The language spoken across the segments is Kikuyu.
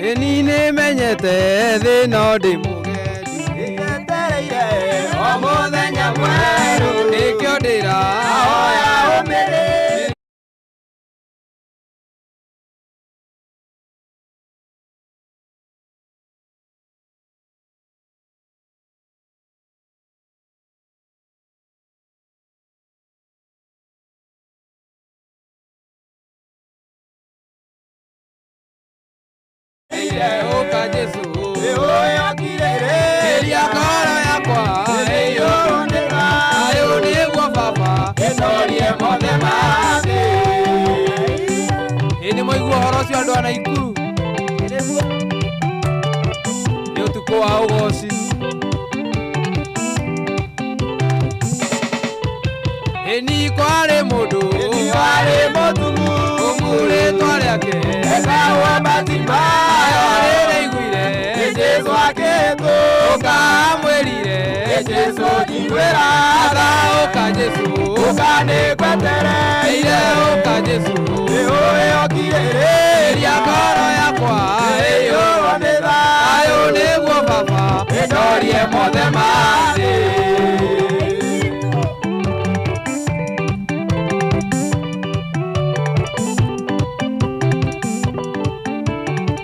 Ĩni nĩmenyete thĩ no ndĩ mũgendi. Nĩnjetereire o mũthenya mwerũ. Nĩkĩo Ahoya ndĩrahoya ũmĩrĩrie. Ũka Jesũ. Nĩũyokire. Geria ngoro yakwa. Ĩiyũrwo nĩ Thayũ thayũ. nĩguo baba. Ĩtorie mothe ma thĩ. Ĩ nĩ mwaigua ũhoro ũcio andũ a Naikuru. Nĩ ũtukũ wa ũgoci. Ĩni kwarĩ mũndũ. Ĩni warĩ mũtumumu. Ũmurĩtwa rĩake. Etagwo Bartimayo. Rĩrĩa aiguire. Nĩ Jesũ akĩhĩtũka. Ũka amwĩrire. Nĩ Jesũ njiguĩra tha. Ũka Jesũ. Ũka nĩngwetereire. Ĩire ũka Jesũ. Nĩũyokire. Geria ngoro yakwa. Ĩiyũrwo nĩ Thayũ thayũ. nĩguo baba. Ĩtorie mothe ma thĩ.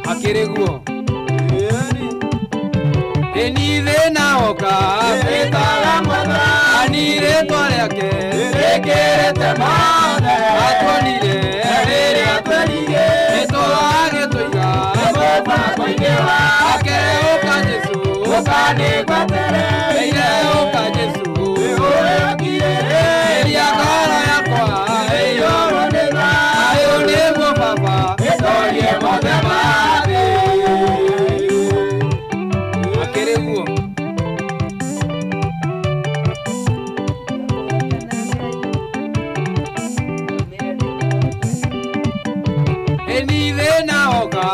Hakĩrĩ guo. Ĩni thĩna woka. Ĩtaga mwathani. Ani rĩtwa rĩake. Rĩkĩrĩte mothe. Atuonire. Rĩrĩa twerigĩte. Nĩtwagĩtũiga. Mũbango-inĩ Ake wake. ũka Jesũ. Ũka nĩngwetereire. Ĩire ũka Jesũ. Nĩũyokire. Geria ngoro yakwa. Ĩiyũrwo nĩ Thayũ thayũ. nĩguo baba. Ĩtorie mothe ma thĩ. Akĩrĩ guo. Ĩni thĩna woka.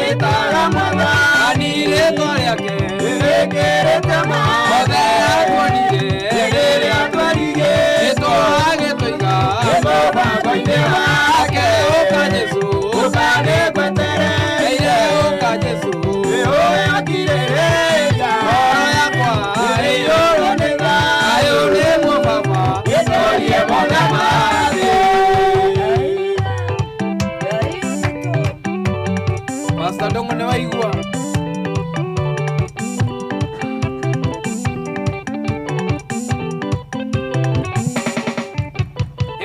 Ĩtaga mwathani. Ani rĩtwa rĩake. Rĩkĩrĩte Mothe mothe. atuonire. Rĩrĩa twerigĩte. Nĩtwagĩtũiga. Mũbango-inĩ Ake wake. ũka Jesũ. Ũka nĩngwetereire. Ĩire ũka Jesũ. Nĩũyokirĩrĩria. Ngoro yakwa. Ĩiyũrwo nĩ Thayũ thayũ. nĩguo baba. Ĩtorie mothe ma thĩ. Pastor Ndung'u nĩ waigua.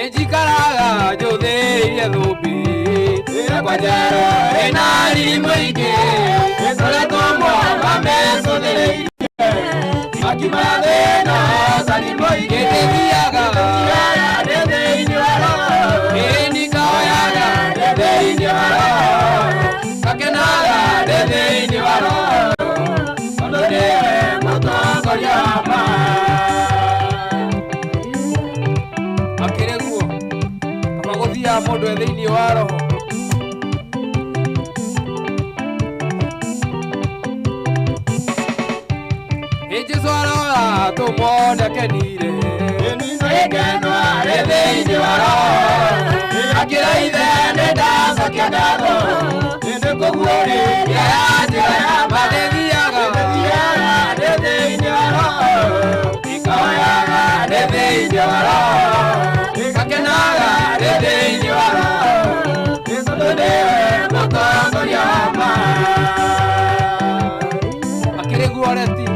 Ĩnjikaraga njũthĩrĩirie thũmbĩ yakwa njerũ ĩna riri mũingĩ ĩkoretwo mwamba mecũthĩrĩirie Makiuma thĩna cari mũingĩ. Ĩndĩthiaga Thiaga ndĩ thĩinĩ wa Roho. ĩni ngaoyaga Ndĩ thĩinĩ wa Roho. ngakenaga Ndĩ thĩinĩ wa Roho. Tondũ nĩwe mũtongoria wa ma. Akĩrĩ guo kaba gũthiaga mũndũ e thĩinĩ wa roho. Ĩ Jesũ arora tũmwone akenire. Nĩngeno arĩ thĩinĩ wa Roho. Akĩra ithe nĩndacokia ngatho. Nĩndĩkũguũrĩria ya njĩra ya ma. Ndĩthiaga Ndĩthiaga ndĩ thĩinĩ wa Roho. Ikoyaga ndĩ thĩinĩ wa Roho. Ngakenaga ndĩ thĩinĩ wa Roho. Tondũ nĩwe mũtongoria wa ma. Akĩrĩ guo reti.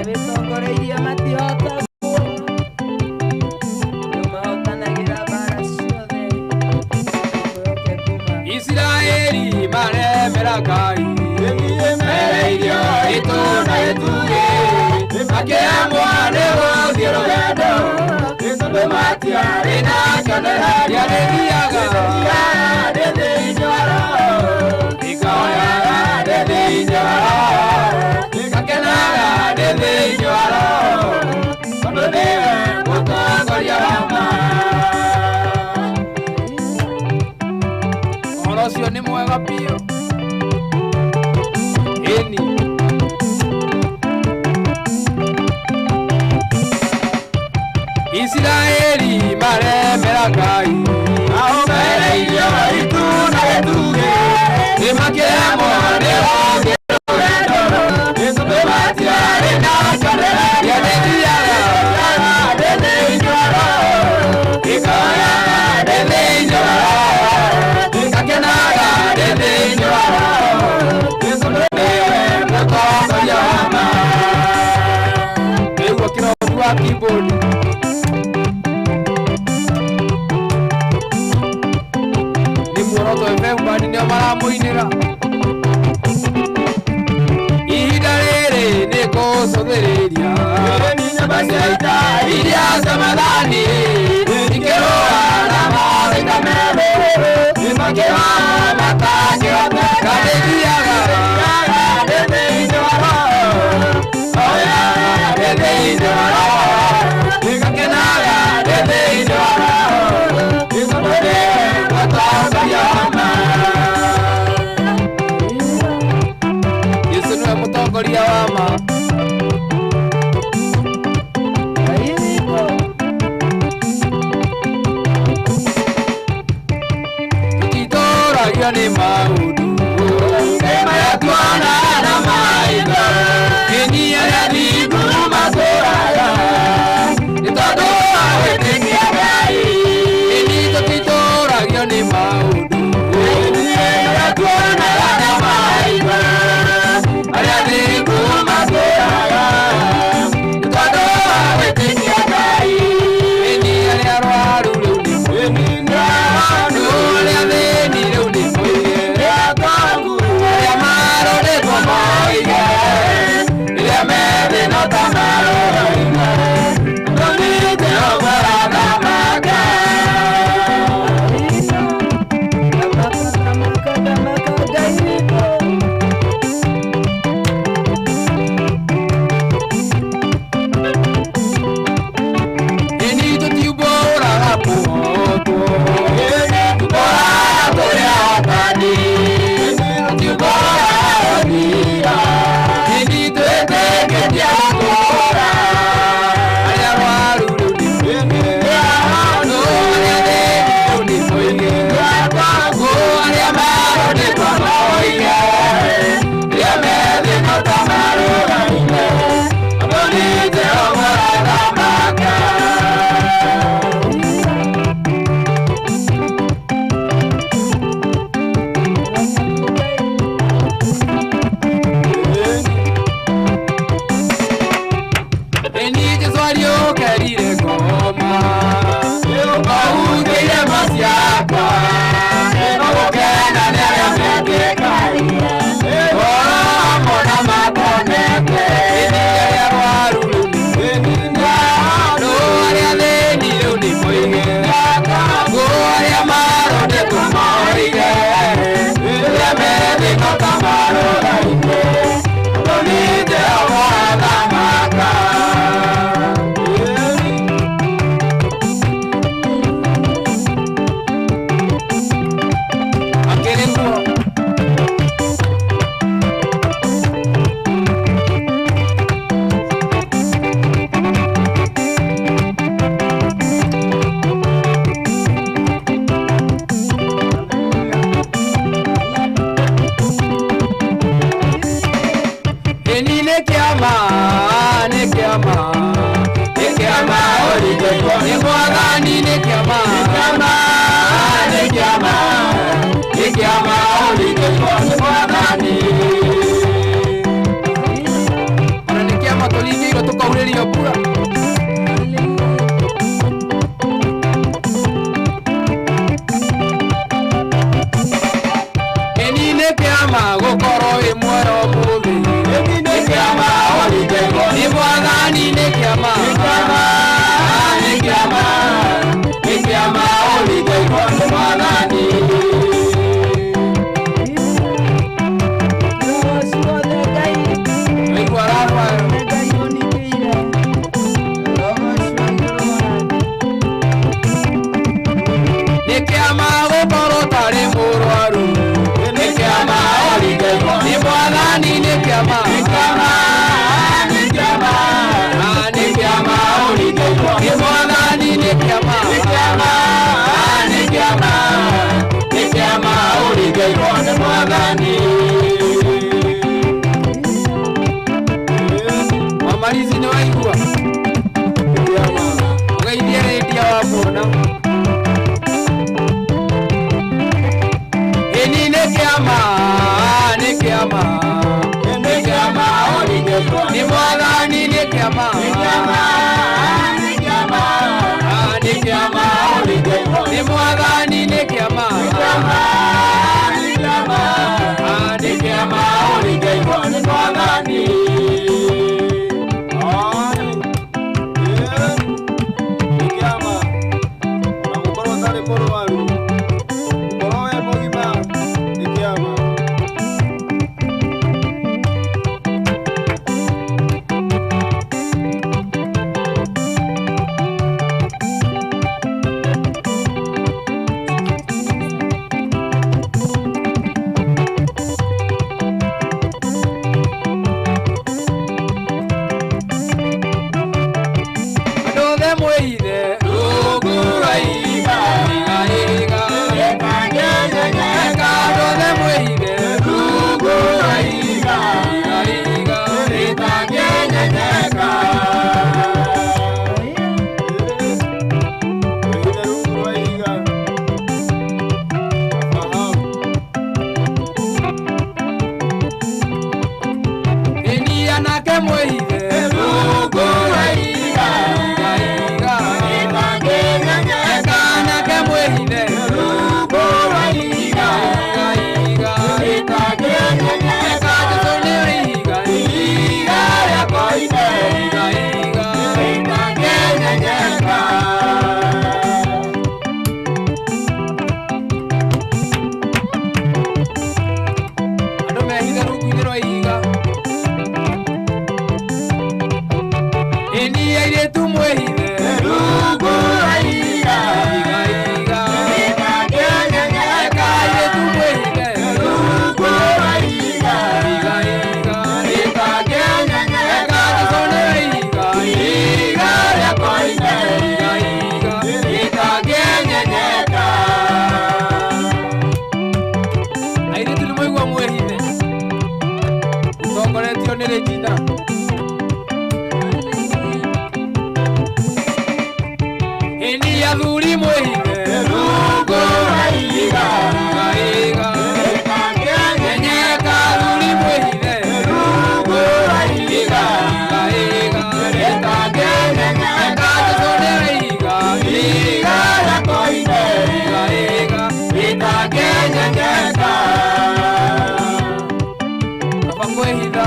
Wĩtongoreirie matihotagwo, nĩmahotanagĩra mbara ciothe. Isiraeli maremera Ngai. Mereirio itũũra gĩtugĩ. Makĩamũa nĩ gũthiĩ rũgendo. Tondũ matiarĩ na kĩonereria. Ndĩthiaga Ndĩthiaga ndĩ thĩinĩ wa Roho. Ikoyaga ndĩ thĩinĩ wa Roho. Ngakenaga ndĩ thĩinĩ wa Roho. Tondũ nĩwe mũtongoria wa ma. Ũhoro ũcio nĩ mwega biũ. Ĩni. Isiraeli maremera Ngai. Nao mereirio itũũra gĩtugĩ. cia ita iria cia Mwathani ikĩrũa na mathĩna merũ makĩrũa matakĩhoteka ndĩthiaga ndĩ thĩinĩ wa Roho oyaga ndĩ thĩinĩ wa Roho ngakenaga ndĩ thĩinĩ wa Roho tondũ nĩwe mũtongoria wa ma. Yesu nĩwe mũtongoria wa ma. Tũtitũragio nĩ maũndũ marĩa tuonaga na maitho, ĩni arĩa athingu matũũraga nĩ tondũ wa gwĩtĩkia Ngai. Ĩni tũtitũragio nĩ maũndũ marĩa tuonaga na maitho, arĩa athingu matũũraga nĩ tondũ wa gwĩtĩkia Ngai. Ĩni arĩa arwaru rĩu nĩ moige, arĩa athĩni rĩu nĩ moige, arĩa marũrĩtwo moige, rĩrĩa me thĩna ta marũraine, tondũ nĩ Jehova arathamaka. Ĩni tũtiumbũraga kũhotwo, tũkoraga tũrĩ ahotani, tũtiumbũraga gũthira. Ĩni twĩtĩkĩtie gũtũũra, arĩa arwaru rĩu nĩ moige, arĩa athĩni rĩu nĩ moige, arĩa marũrĩtwo moige, rĩrĩa me thĩna ta marũraine, tondũ nĩ Jehova arathamaka. Ĩni Jesũ ariũkĩrire ngoma, ahunjĩire ma ciakwa, gũkena nĩ arĩa metĩkagia, ũhoro hamwe na matonete. Ĩni arĩa arwaru rĩu nĩ moige, arĩa athĩni rĩu nĩ moige, arĩa marũrĩtwo moige, rĩrĩa me thĩna ta marũraine, tondũ nĩ Jehova arathamaka. Akĩrĩ kuo. Ĩni nĩ kĩama, nĩ kĩama, nĩ kĩama ũrigĩtwo nĩ Mwathani, nĩ kĩama, nĩ kĩama, nĩ kĩama ũrigĩtwo nĩ Mwathani. Ona nĩ kĩama tũringĩirwo tũkaurĩrio mbura. Ĩni nĩ kĩama gũkorwo wĩ muoyo ũmũthĩ, nĩ kĩama ũrigĩtwo nĩ Mwathani, nĩ kĩama, nĩ kĩama, nĩ kĩama ũrigĩtwo nĩ Mwathani. Waigua ararwara. Nĩ kĩama gũkorwo ũtarĩ mũrwaru, nĩ kĩama ũrigĩtwo nĩ Mwathani, nĩ kĩama, nĩ kĩama, nĩ kĩama ũrigĩtwo nĩ Mwathani, nĩ kĩama, nĩ kĩama, nĩ kĩama ũrigĩtwo nĩ Mwathani. Mamarizi nĩ waigua ũgeithie rĩndia wa muona. Ĩni nĩ kĩama, nĩ kĩama, nĩ kĩama ũrigĩtwo nĩ Mwathani, nĩ kĩama, nĩ kĩama ũrigĩtwo nĩ Mwathani, nĩ kĩama, nĩ kĩama ũrigĩtwo nĩ Mwathani. mwĩhithe rungu rwa ihiga ihiga eka anake mwĩhithe rungu rwa ihiga ihiga eka Jesũ nĩwe ihiga ihiga rĩakwa ihiga ihiga andũ mehithe rungu-inĩ rwa ihiga ĩni airĩtu mwĩhithe rungu rwa ihiga ihiga eka airĩtu mwĩhithe rungu rwa ihiga ihiga eka Jesũ nĩwe ihiga ihiga rĩakwa ihiga ihiga airĩtu nĩ mwaigua mwĩhithe ũtongoretio nĩ Regina. Ĩni athuri mwĩhithe rungu rwa ihiga ihiga nyenyeka athuri mwĩhithe rungu rwa ihiga ihiga eka Jesũ nĩwe ihiga ihiga rĩakwa ihiga ihiga kaba kwĩhitha.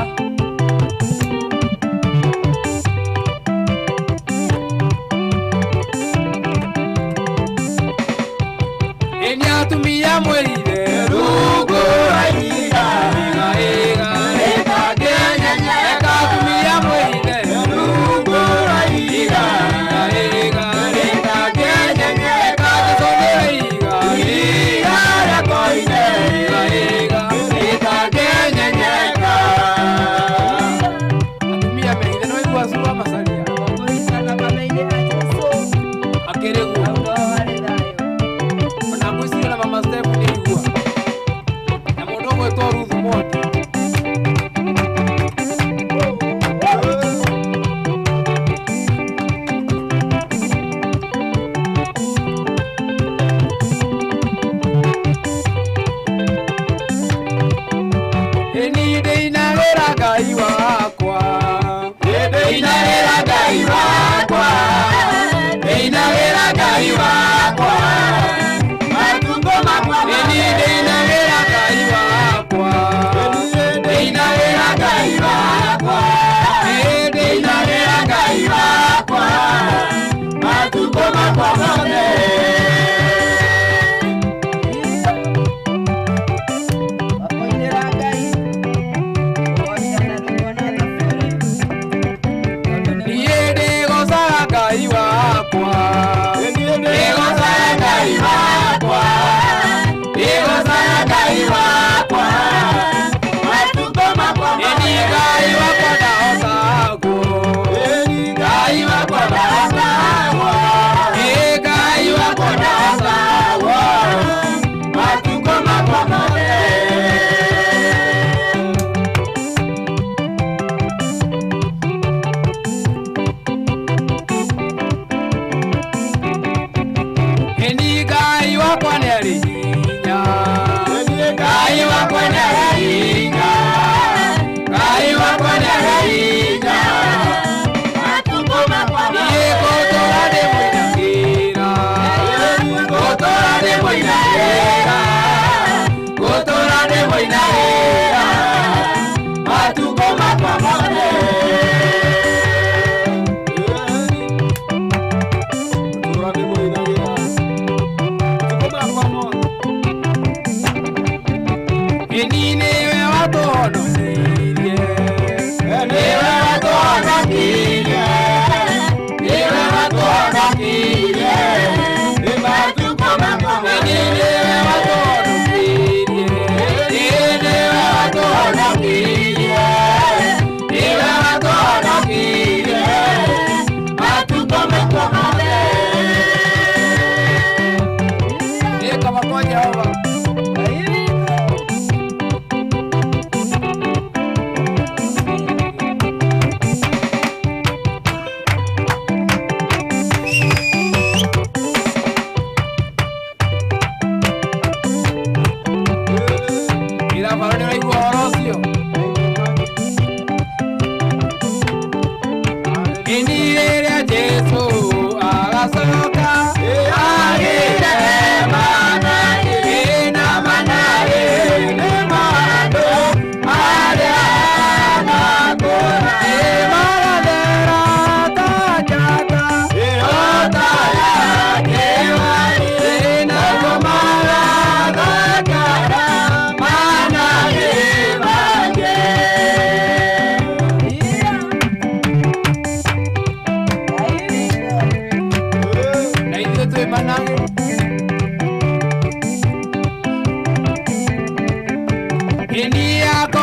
Ĩni atumia mwĩhithe rungu rwa ihiga ihiga eka atumia mwĩhithe rungu rwa ihiga ihiga eka Jesũ nĩwe ihiga ihiga rĩakwa ihiga ihiga atumia mehithe nĩ waigua cua macaria akĩrĩ guo ona ngwĩciria na mama Steph nĩ igua na mũndũ ũgwĩtwo Ruth Mwondi. Ĩni ndĩinagĩra Ngai wakwa ndĩinagĩra Ngai wakwa ndĩinagĩra Ngai wakwa ĩni ndĩinagĩra Ngai wakwa ndĩinagĩra Ngai wakwa ndĩinagĩra Ngai wakwa matukũ makwa mothe. Niĩ ndĩgocaga Ngai wakwa ndĩgocaga Ngai wakwa ndĩgocaga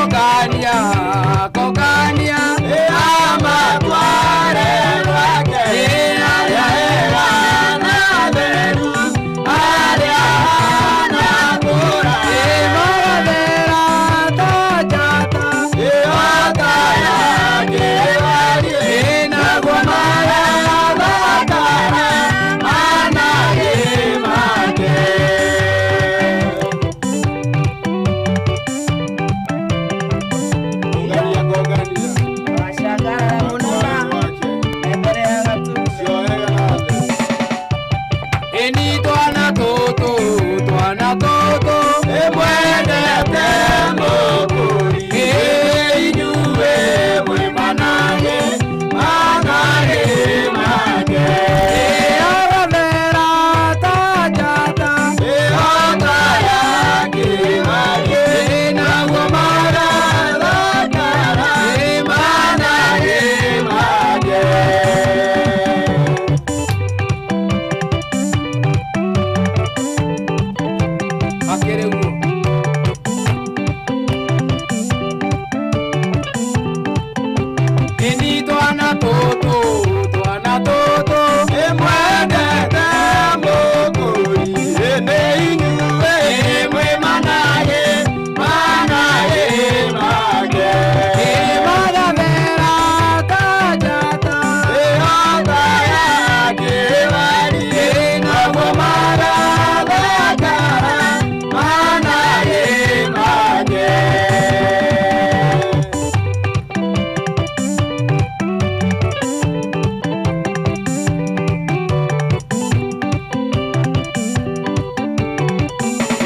Akongania, akongania, amatware gwake. Arĩa ega na atheru, arĩa na ngũra. Magathera ta njata, ta ya kĩwarie. Naguo magathakara managĩ make. Kũngania kũngania. Wacangarara mũno ma Gwake. mbere ya gatume. Cio ega na atheru. Ĩni twana tũtũ, twana tũtũ, Ĩmwendete Mũkũri. Ĩ inyuĩ mwĩ managĩ, managĩ make. Agathera ta njata, Ĩhota ya kĩwarie. Naguo Magathakara managĩ make. Akĩrĩ guo. Ĩni twana tũtũ, twana tũtũ, Ĩmwendete Mũkũri. Nĩ inyuĩ mwĩ managĩ, managĩ make. Magathera ta njata, Ĩhota ya kĩwarie. Naguo magathakara managĩ make.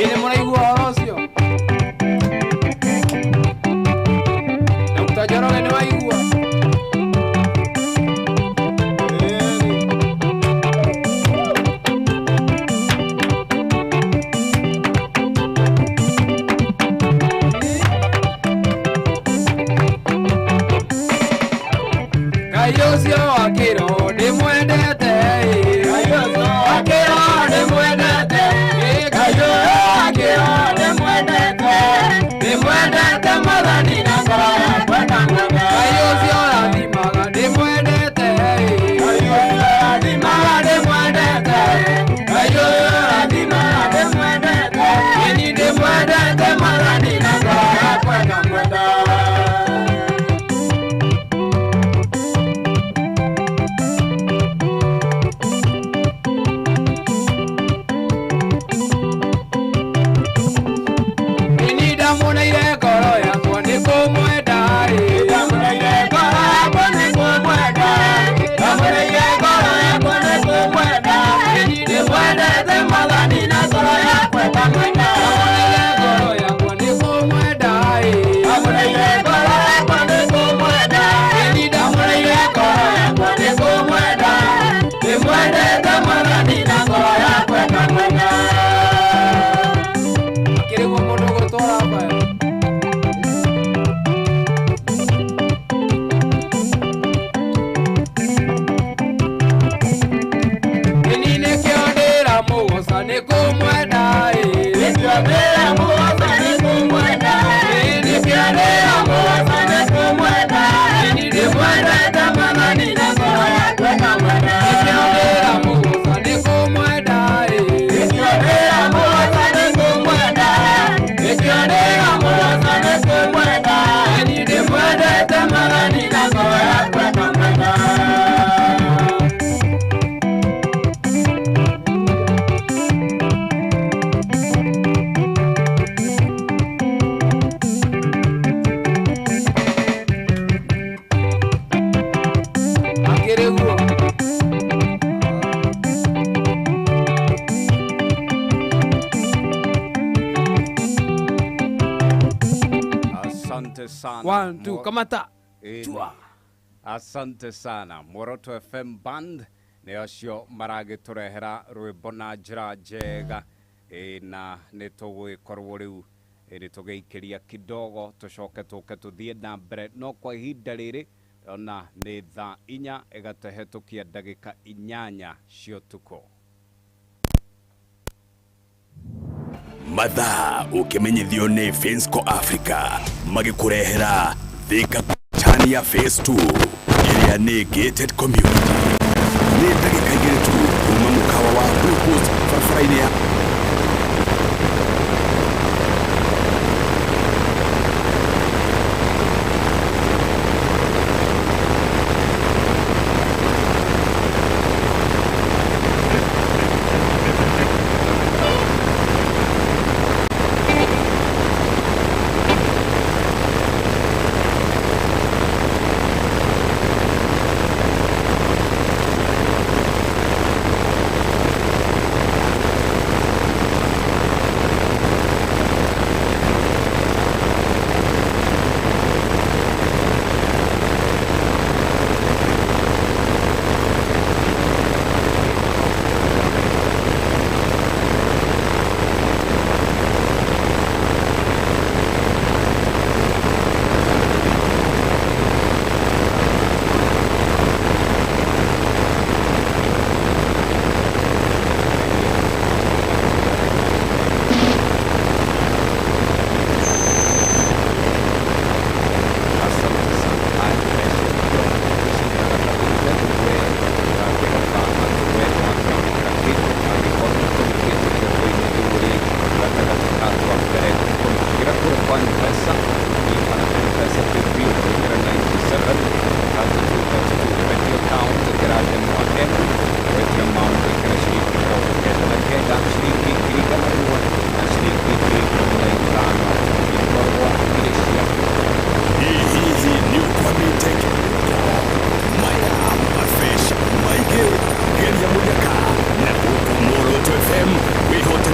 Ĩ nĩ mũraigua ũhoro ũcio? Dr. Njoroge nĩ waigua? Ngai ũcio wa kĩro ndĩmwendete ĩ. Ngai ũcio Wa kĩro ndĩmwendete ĩ. Ngai ũyũ wa kĩro ndĩmwendete, ndĩmwendete Mwathani na ngoro yakwa ndamwenda. Ngai ũcio ũrathimaga ndĩmwendete ĩ. Ngai ũcio ũrathimaga ndĩmwendete. Ngai ũyũ ũrathimaga ndĩmwendete. Ĩni ndĩmwendete Mwathani na ngoro yakwa ndamwenda. Ĩni ndamũneire ngoro yakwa nĩ kũmwenda ĩ. Ndamũneire ngoro yakwa nĩ kũmwenda. Ndamũneire ngoro yakwa nĩ kũmwenda. Ĩni Ndĩmwendete Mwathani na ngoro yakwa ndamwenda. Ndamũneire ngoro yakwa nĩ kũmwenda ĩ. Ndamũneire ngoro yakwa nĩ kũmwenda. Ĩni Ndamũneire ngoro yakwa nĩ kũmwenda. Ndĩmwendete Mwathani na ngoro yakwa ndamwenda. Akĩrĩ guo mũndũ ũgũtwara mbaya. Ĩni nĩkĩo ndĩramũgoca nĩ kũmwenda ĩ. Nĩkĩo ndĩramũgoca nĩ kũmwenda. Ĩ Nĩkĩo ndĩramũgoca nĩ kũmwenda. Ĩni Ndĩmwendete Mwathani na ngoro yakwa ndamwenda. Nĩkĩo ndĩramũgoca nĩ kũmwenda ĩ. Nĩkĩo ndĩramũgoca nĩ kũmwenda. Nĩkĩo ndĩramũgoca nĩ kũmwenda. Ĩni Ndĩmwendete Mwathani na ngoro yakwa ndamwenda. Akĩrĩ guo. Asante sana. One, two, kamata. Ĩni. Chua. Asante sana Mworoto FM Band nĩ acio maragĩtũrehera rwĩmbo na njĩra njega. Ĩ, na nĩ tũgũgĩkorwo rĩu nĩ tũgĩikĩria kidogo tũcoke tũke tũthiĩ na mbere, no kwa ihinda rĩrĩ ona nĩ thaa 4 ĩgatũhetũkia ndagĩka 8 cia ũtukũ. Mathaa ũkĩmenyithio nĩ Finsco Africa magĩkũrehera Thika Chania Phase 2 ĩrĩa nĩ gated community. Nĩ ndagĩka 2 tu kuma mũkawa wa Blue Coast barabara-inĩ ya Asante sana. Haya, mbeca ũrakĩhota atĩ we wakĩamũkĩra kĩndũ angĩkorwo nĩ tũmĩkĩte kĩroko-inĩ rĩu rĩ gatagatĩ ka andũ a mbere 10. Ingĩra kũrĩa kwa M-Pesa lipa na M-Pesa paybill ĩkĩra 97 32 32, bengi account ĩkĩra ndemwa M, wetia amount ĩkĩra ciringi 99, ciringi 100,000 na ciringi 15,000 ikorwo irĩ ciaku. Hihi nĩ ũkwamĩte kĩroko maya mafresh maingĩ geria mũnyaka na gũkũ Muoroto FM wĩhote.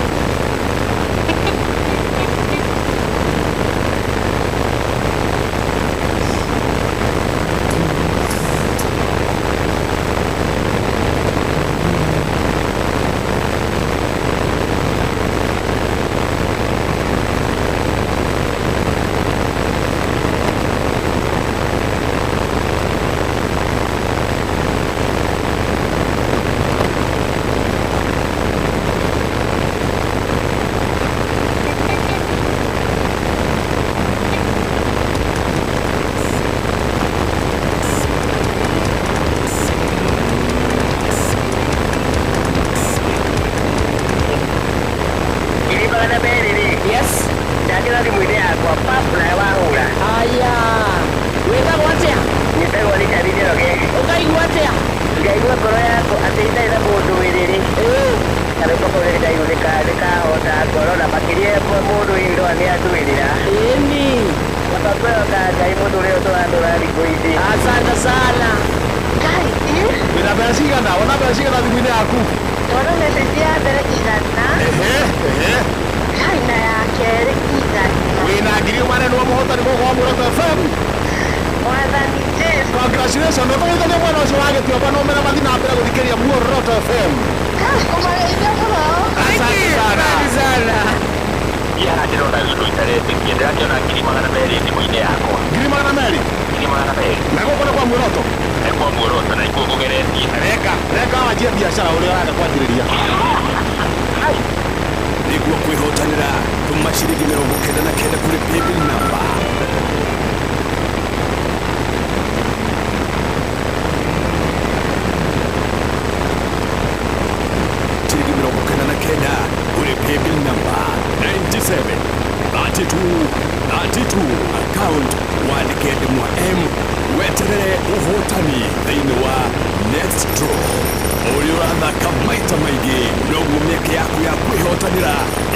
200 rĩ. Yes. Ndakĩra thimũ-inĩ yakwa pap nawe wahũra. Aya, wĩtagwo atĩa? Njĩtagwo Richard Njoroge. Ũkaigua atĩa? Ngaigua ngoro yakwa atĩ itarĩ na mũndũ wĩrĩrĩ karĩko kau nĩ nĩkahota ngoro na makĩria mũndũ wĩrwa nĩ anduĩrĩra. Ĩni. Matatweo ka Ngai mũndũ ũrĩa ũtũratũra thikũ ici. Asante sana. Ngai, ĩ? Wĩna mbeca cigana? Wona mbeca cigana thimũ-inĩ yaku? Ndona message ya mbere 100. Ehe, ehe. Ngai, na ya kerĩ 100. Wĩna 100 nĩwe mũhotani gũkũ wa Muoroto FM. Mwathani Jesu. Congratulations, ũtũgeithanie mwena ũcio wa Gĩtuamba na ũmere mathiĩ na mbere gũthikĩrĩria Muoroto FM. Ngai, kũmageithia mũno. Asante sana. Asante sana. Haha ndĩrona ũndũ itaretĩkia, ndĩrakĩona 200,000 thimũ-inĩ yakwa. 200,000? 200,000. Na gũkũ nĩ kwa Muoroto? Nĩ kwa Muoroto na nĩkuo ngũgeretie. Reka, reka wanjie biacara ũrĩa ũrenda kwanjĩrĩria. Nĩguo kwĩhotanĩra tũma ciringi 99 kũrĩ paybill number ciringi 99 kũrĩ paybill number 97 32 32, account wandĩke ndemwa M weterere ũhotani thĩinĩ wa next draw. Ũrĩa ũrathaka maita maingĩ noguo mĩeke yaku ya kwĩhotanĩra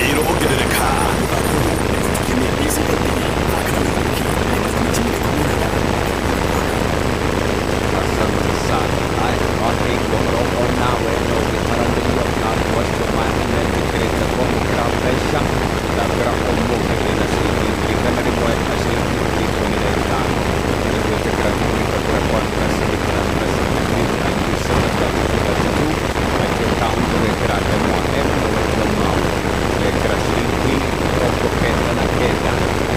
ĩrongerereka. Mũthako ũyũ nĩ mũtukie nĩ BCLB. Thaka na wĩhoki nĩ mathimiti 18. Asante sana. Haya, wakĩigua ũhoro onawe no ũgĩtaranĩrio na andũ acio metĩkĩrĩte kwamũkĩra mbeca. Ndakĩra ũmũthĩ wĩna ciringi 100,000 na ciringi 15,000. Nĩ gwĩtĩkĩra tũmĩte kũrĩa kwa M-Pesa, wĩkĩra M-Pesa paybill 97 32 32, bengi account ũgekĩra ndemwa M na wekĩra amount ũgekĩra ciringi 99.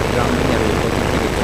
Ndĩramenya rwĩmbo tũtigĩtwo.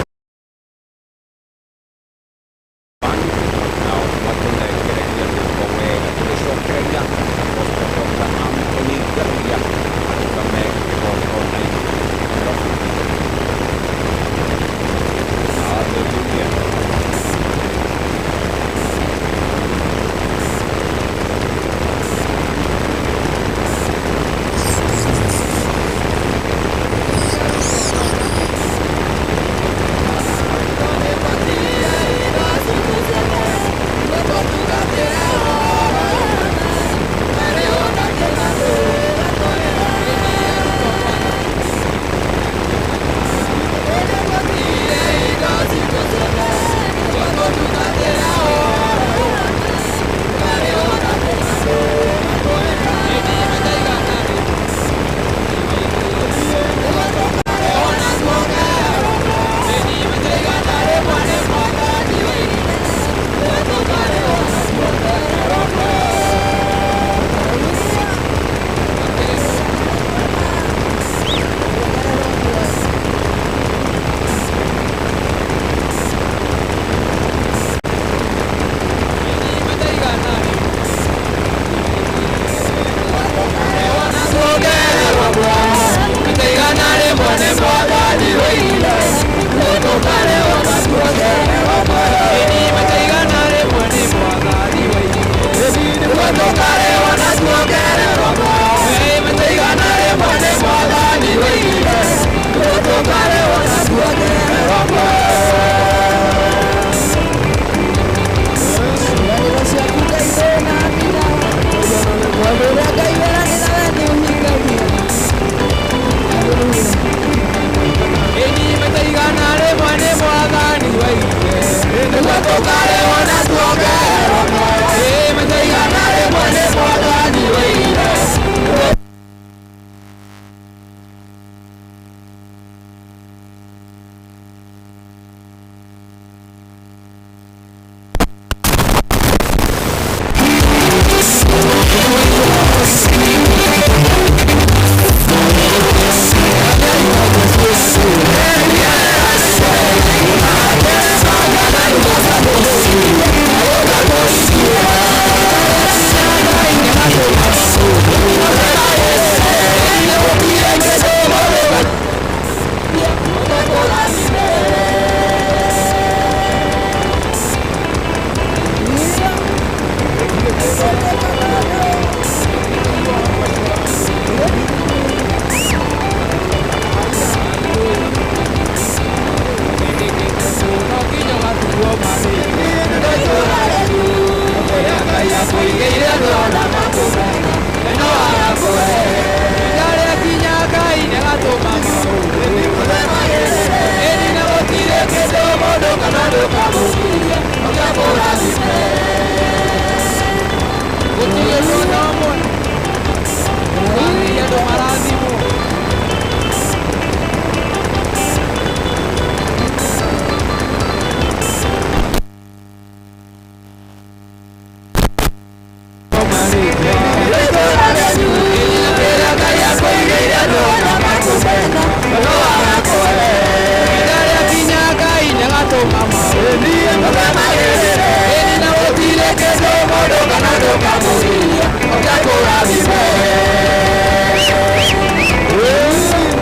Na gũtirĩ kĩndũ mũndũ kana ndũkamũgiria ũngĩakũrathime.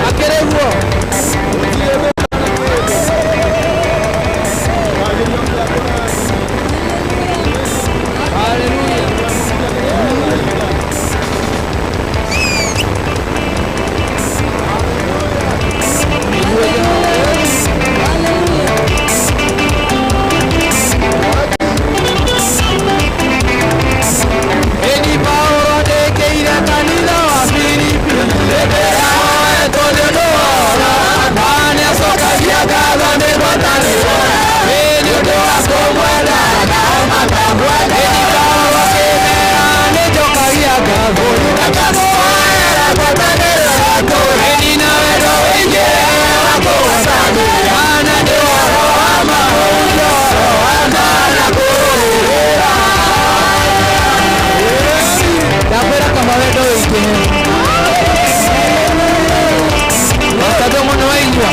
Akĩrĩ guo. Eni Paulo andĩkĩire kanitha wa Filipi ndĩrahoetwo nĩ ũndũ wa ũrata nĩacokagia ngatho nĩ ngwatanĩro ĩ nĩ ũndũ wa kũmwenda nao makamwenda. Eni Paulo akĩmera nĩnjokagia ngatho akamũhoera ngwatanĩro yaku eni na wendo ũingĩ wa kũgwatanĩra na nĩ ũhoro wa ma ũhoro wa ma na kũrũĩrĩra. Ndakwĩra kaba wendo ũingĩhe. Pastor Jongo nĩ waigua.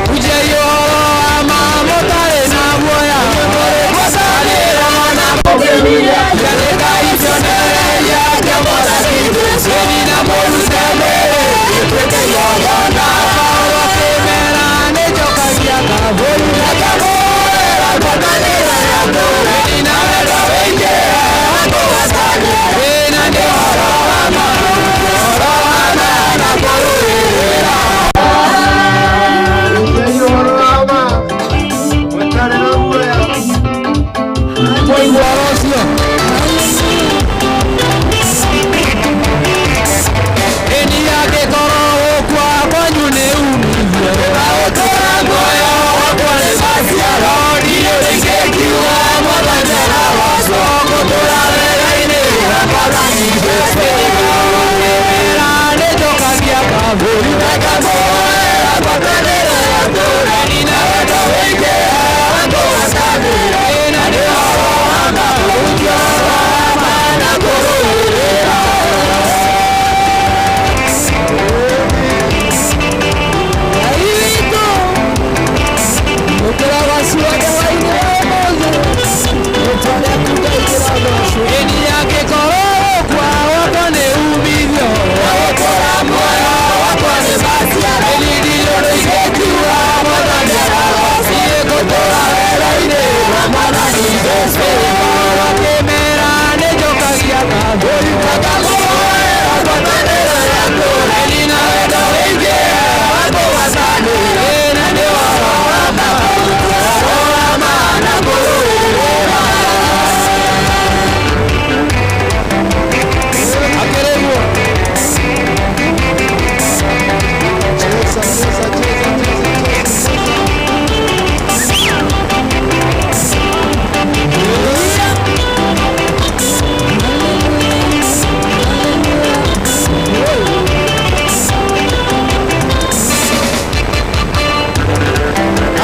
Hunjiai ũhoro wa ma mũtarĩ na guoya. Ngwatanĩro na mũkĩmire. Rĩkai kĩonereria kĩa Mwathani Jesũ. Ĩni na mũrute mwĩrĩ gĩtuĩke igongona. Paulo akĩmera nĩnjokagia ngatho. Akamũhoera ngwatanĩro yaku. Ĩni na wendo ũingĩ wa kũgwatanĩra. Ĩ na nĩ ũhoro wa ma, ũhoro wa ma na kũrũĩrĩra. Waigua ũhoro ũcio? Ĩni angĩkorwo gũkua kwanyu nĩ umithio, ũtũra muoyo wakwa nĩ maciaro. Ndirĩ ingĩkiuga Mwathani arogocwo, ngũtũũra wega-inĩ wa Mwathani Jesũ. Akĩmera nĩnjokagia ngatho, akamũhoera ngwatanĩro yaku. Ĩni na wendo ũingĩ wa kũgwatanĩra. Ĩ na nĩ ũhoro wa ma, ũhoro wa ma na kũrũĩrĩra. Ngai witũ ũkĩrogocwo hwaĩ-inĩ wa ũmũthĩ rĩtwa rĩaku Ngai rĩrogocwo. Ĩni angĩkorwo gũkua gwakwa nĩ umithio, gũtũũra muoyo wakwa nĩ maciaro. Ĩni ndirĩ ũndũ ingĩkiuga Mwathani arogocwo, niĩ ngũtũũra wega-inĩ wa Mwathani Jesũ. Paulo akĩmera nĩnjokagia ngatho, akamũhoera ngwatanĩro yaku. Ĩni na wendo ũingĩ wa kũgwatanĩra. Ĩ na nĩ ũhoro wa ma, ũhoro wa ma na kũrũĩrĩra. Akĩrĩ guo.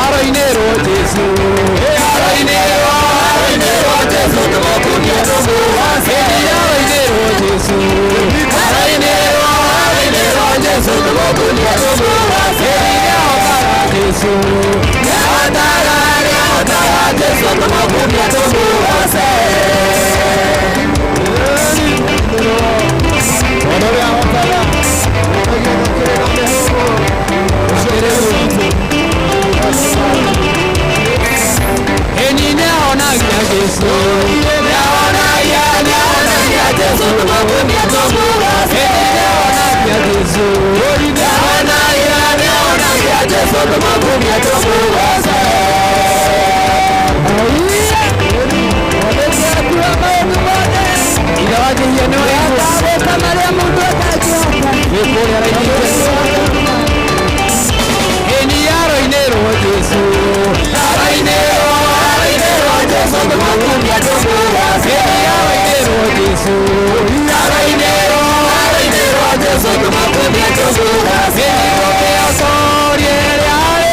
Aroinĩrwo Jesũ, aroinĩrwo, aroinĩrwo Jesũ tũmũkumie tũmũgoce. Aroinĩrwo Jesũ, aroinĩrwo, aroinĩrwo Jesũ tũmũkumie tũmũgoce. Nĩahotaga Jesũ, nĩahotaga, nĩahotaga Jesũ tũmũkumie tũmũgoce. Ĩni nĩahonagia Jesũ, nĩahonagia, nĩahonagia Jesũ tũmũkumie tũmũgoce. Ĩni nĩahonagia Jesũ, nĩahonagia, nĩahonagia Jesũ tũmũkumie tũmũgoce. Ithe wa Njihia nĩ waigua. Gwĩka marĩa mũndũ atangĩhota. Wĩ kũrĩa raini Jesũ. Ĩni aroinĩrwo Jesũ, aroinĩrwo, aroinĩrwo Jesũ tũmũkumie tũmũgoce. Ĩni aroinĩrwo Jesũ, aroinĩrwo, aroinĩrwo Jesũ tũmũkumie tũmũgoce. Ĩni gũkĩocoria ĩrĩa arĩ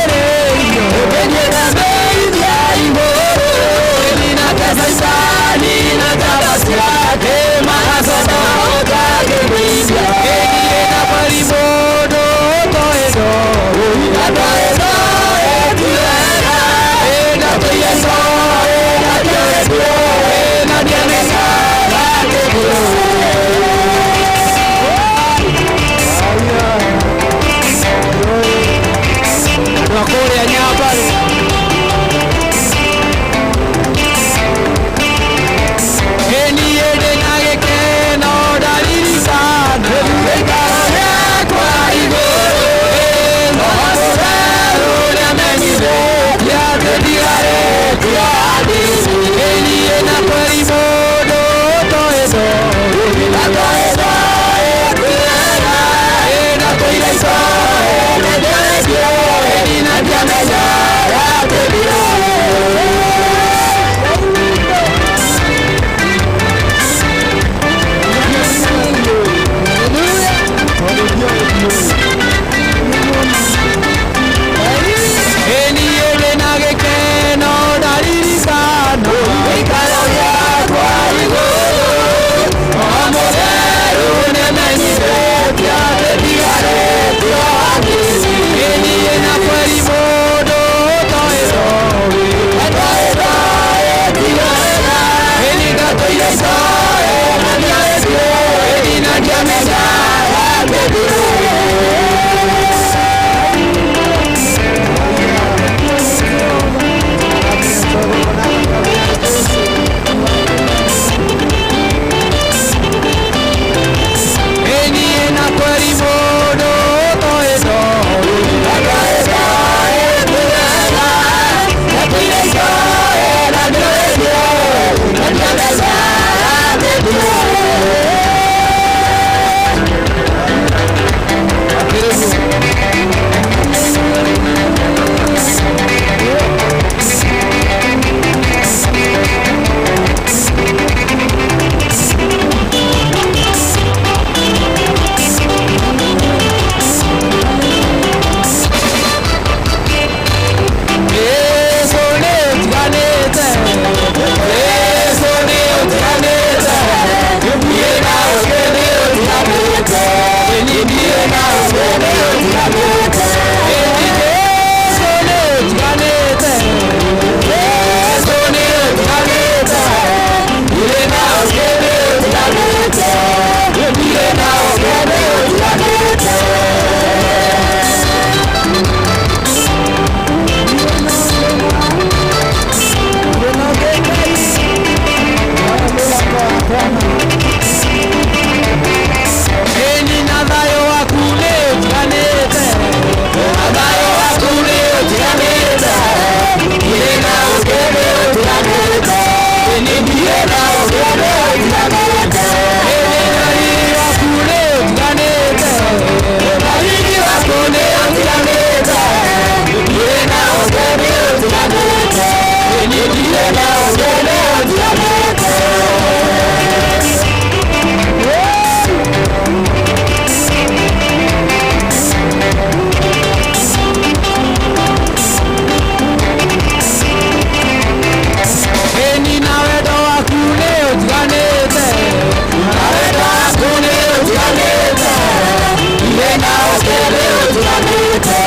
ũtiganĩte,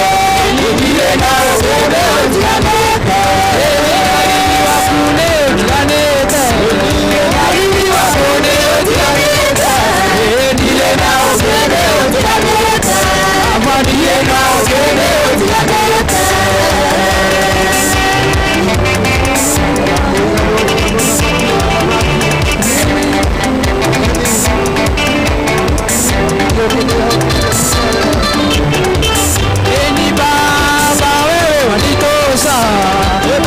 ndirĩ na ũkĩndĩ ũtiganĩte. Riri waku nĩ ũtiganĩte, riri waku nĩ ũtiganĩte, ndirĩ na ũkĩndĩ ũtiganĩte, Baba ndirĩ na ũkĩndĩ ũtiganĩte. Eni Baba wewe wanitosha,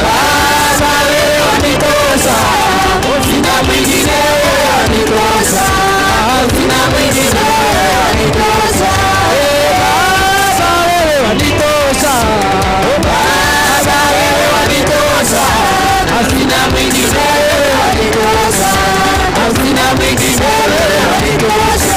Baba wewe wanitosha, sina mwingine wewe wanitosha, sina mwingine wewe wanitosha. Baba wewe wanitosha, Baba wewe wanitosha, sina mwingine wewe wanitosha, sina mwingine wewe wanitosha.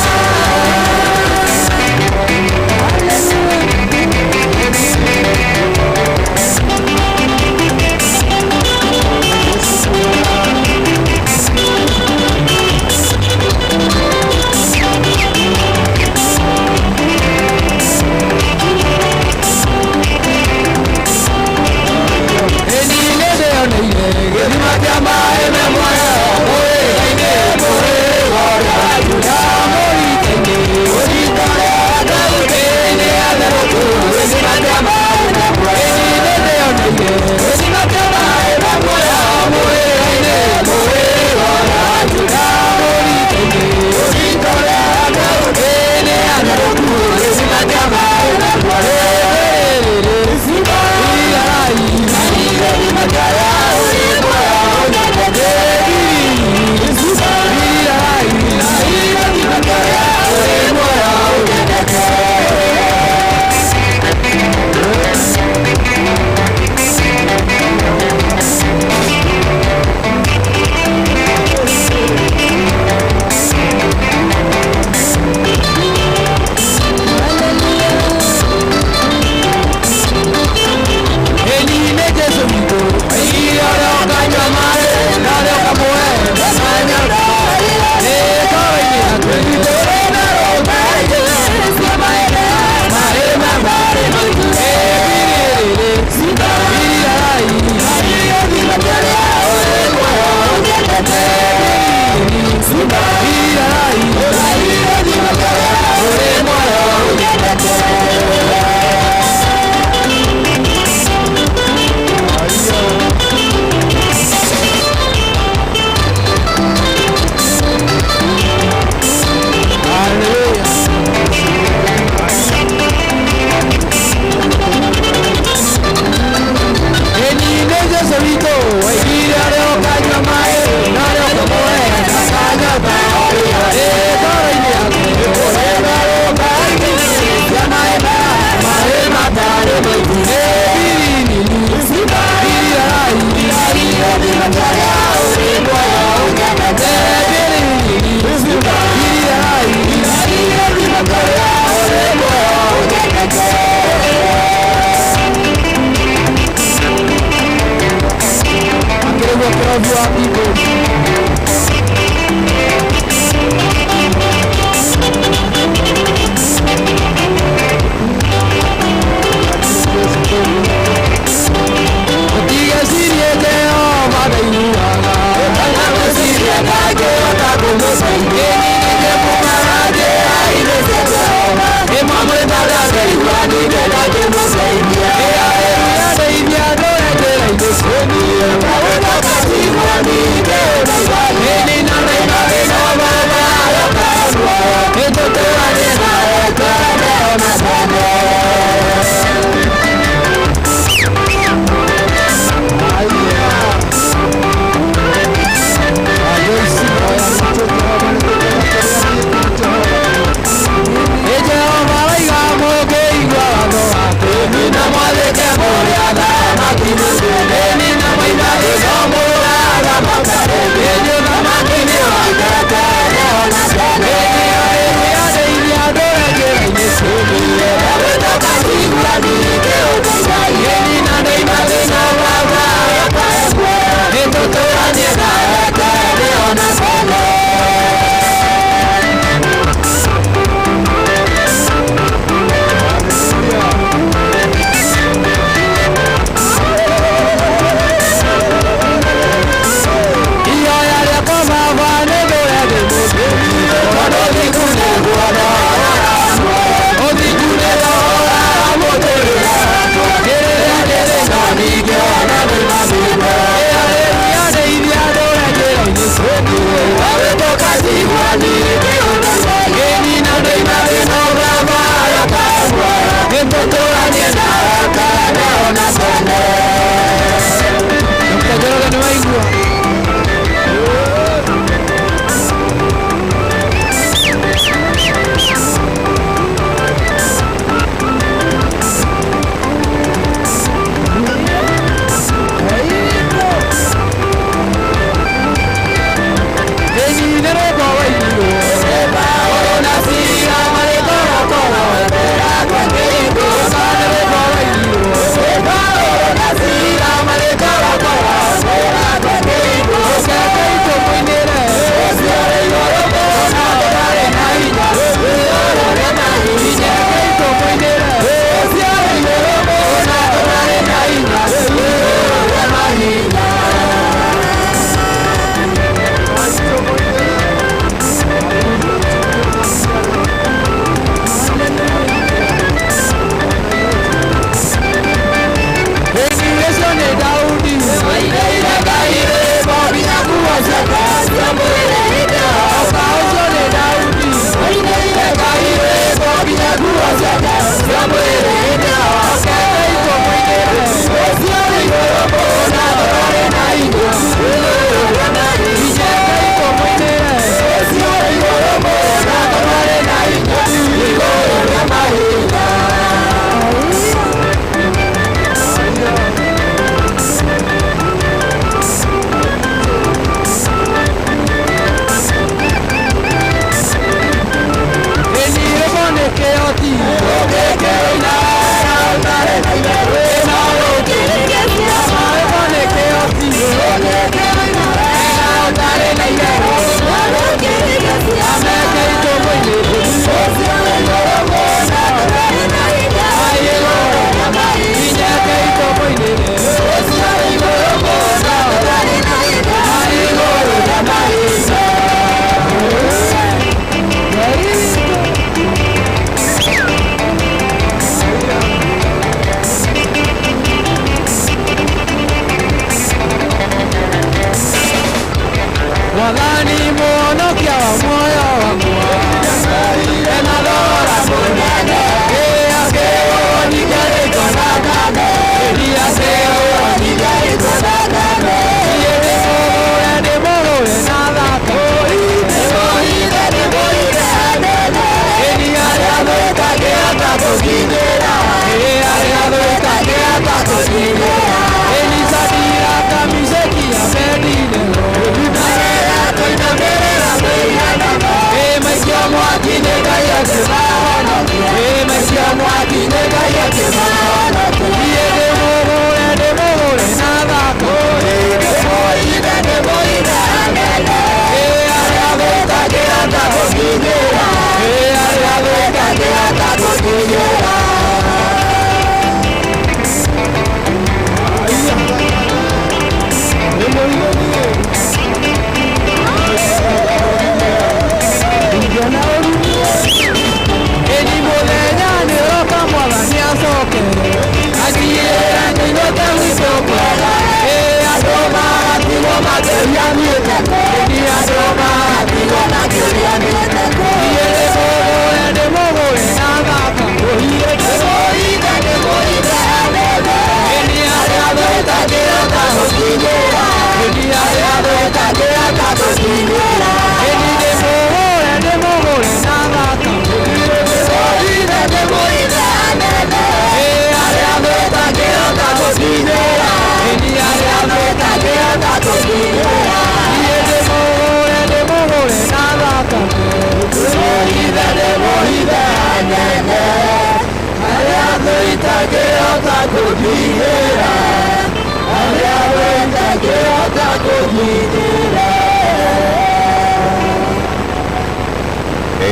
Itangĩhota kũnyiihĩra, harĩa we itangĩhota kũnyiihĩra.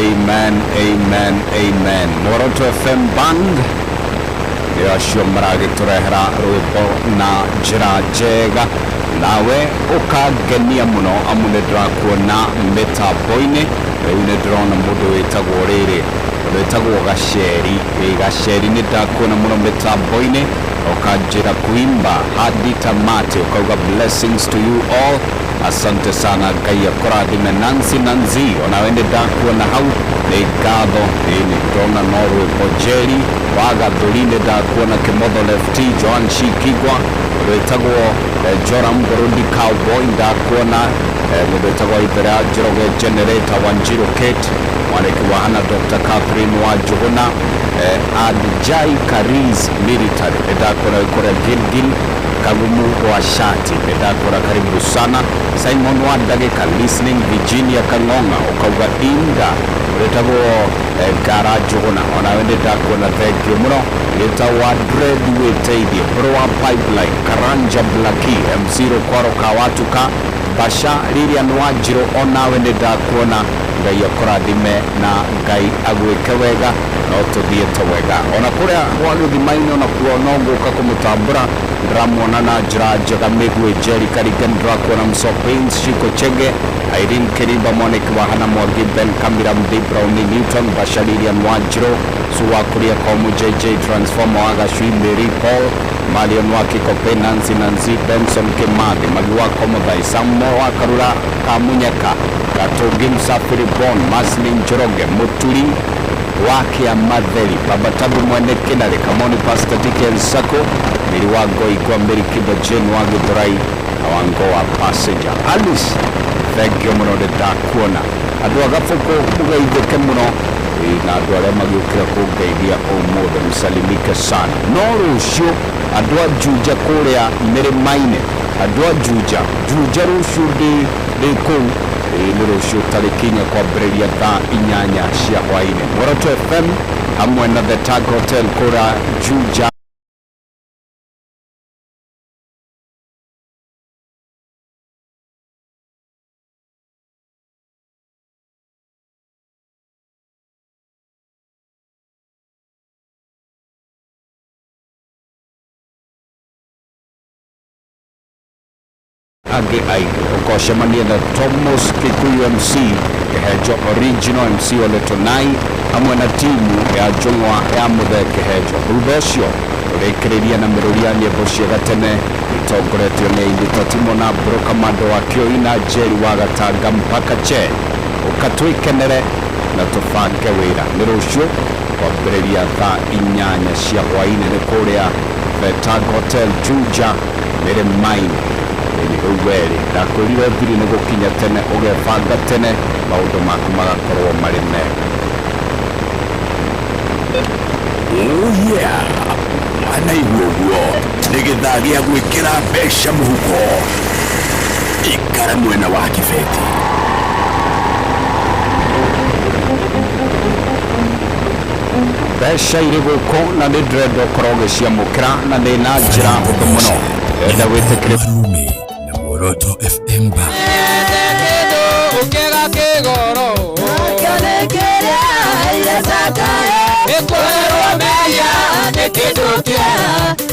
Amen, amen, amen. Muoroto FM Band nĩ acio maragĩtũrehera rwĩmbo na njĩra njega nawe ũkangenia mũno amu nĩ ndĩrakuona mĩtambo-inĩ rĩu nĩ ndĩrona mũndũ wĩtagwo rĩrĩ mũndũ wĩtagwo Gaceri. Ĩ Gaceri nĩ ndakuona mũno mĩtambo-inĩ ũkanjĩra kuimba hadi tamati ũkauga blessings to you all. Asante sana, Ngai akũrathime. Nancy Nanzi onawe nĩ ndakuona hau, nĩ ngatho. Ĩ nĩ ndona no rwĩmbo Njeri wa Gathũri nĩ ndakuona, Kĩmotho Lefty Joan Shikigwa rwĩtagwo Joram Burundi Cowboy ndakuona, mũndũ wĩtagwo Ithera Njoroge Generator Wanjiru Kate mwaniki wa Hana Dr. Catherine wa Njũgũna, Adjai Kariz Military nĩ ndakuona wĩ kũrĩa Gilgil, Kagumu wa Shati nĩ ndakuona, karibu sana. Simon wa Ndagĩka listening Virginia Kang'ong'a ũkauga inda wĩtagwo Ngara Njũgũna onawe nĩ ndakuona, thank you mũno. Gĩta wa Dread wĩteithie Bũrũ wa Pipeline Karanja Blaki MC Rũkwaro Kawatuka Basha Lilian Wanjirũ onawe nĩ ndakuona, Ngai akũrathime na Ngai agwĩke wega no tũthiĩte wega ona kũrĩa gwa gĩthima-inĩ onakuo no ngũka kũmũtambũra ndĩramuona na njĩra njega. Mĩguĩ Jerry Karinga ndĩrakuona, Msopins Shiko Chege Irene Kirimba mwaniki wa Hana Mwangi Ben Kamira Mthi Browni Newton Basha Lilian Wanjirũ Suwa Kuria Komu JJ Transformer wa Gacui Mary Paul Marion wa Kikope Nancy Nancy Benson Kimathi Magi wa Komothai Samo wa Karura Kamunyeka Gatungi Msafiri Bon Maslin Njoroge Muturi wa Kĩamatheri Baba Tabu mwene Kĩnarĩ Kamoni Pastor Dickens Sako Miri wa Ngoigwa Mary Kibo Jane wa Gĩthũrai na Wango wa Passenger Alice thank you mũno nĩ ndakuona. Andũ a Gabũkũ mũgeithĩke mũno. Ĩ, na andũ arĩa magĩũkire kũngeithia ũmũthĩ msalimike sana. No rũciũ andũ a Juja kũrĩa mĩrĩma-inĩ, andũ a Juja Juja rũciũ ndĩ kũu. Ĩ, nĩ rũciũ tarĩki 4 kwambĩrĩria thaa 8 cia hwaĩ-inĩ, Muoroto FM hamwe na The Tag Hotel kũrĩa Juja. Angĩ aingĩ ũkocemania na Thomas Kikuyu MC Kĩhenjo Original MC Ole Tonai hamwe na timu ya Njũng'wa ya Mũthee Kĩhenjo. Thutha ũcio ũrĩkĩrĩria na mĩrũri ya nyĩmbo cia gatene itongoretio nĩ aini ta Timo na Bro Kamando wa Kĩoi na Jerry wa Gatanga mpaka che ũkatwĩkenere na tũbange wĩra. Nĩ rũciũ kwambĩrĩria thaa 8 cia hwaĩ-inĩ nĩ kũrĩa The Tag Hotel Juja mĩrĩma-inĩ. Ĩni rĩu werĩ ndakwĩrire thiri nĩ gũkinya tene ũgebanga tene maũndũ maku magakorwo marĩ mega. Oh yeah, wanaigua ũguo nĩ gĩthaa gĩa gwĩkĩra mbeca mũhuko, ikara mwena wa kibeti. Mbeca irĩ gũkũ na nĩ ndĩrenda ũkorwo ũgĩciamũkĩra na nĩ na njĩra hũthũ mũno ndĩrenda wĩtĩkĩre. Marumi na Muoroto FM Band. Kĩndũ ũkĩga kĩgoro ĩkwerwo mehia nĩ kĩndũ kĩega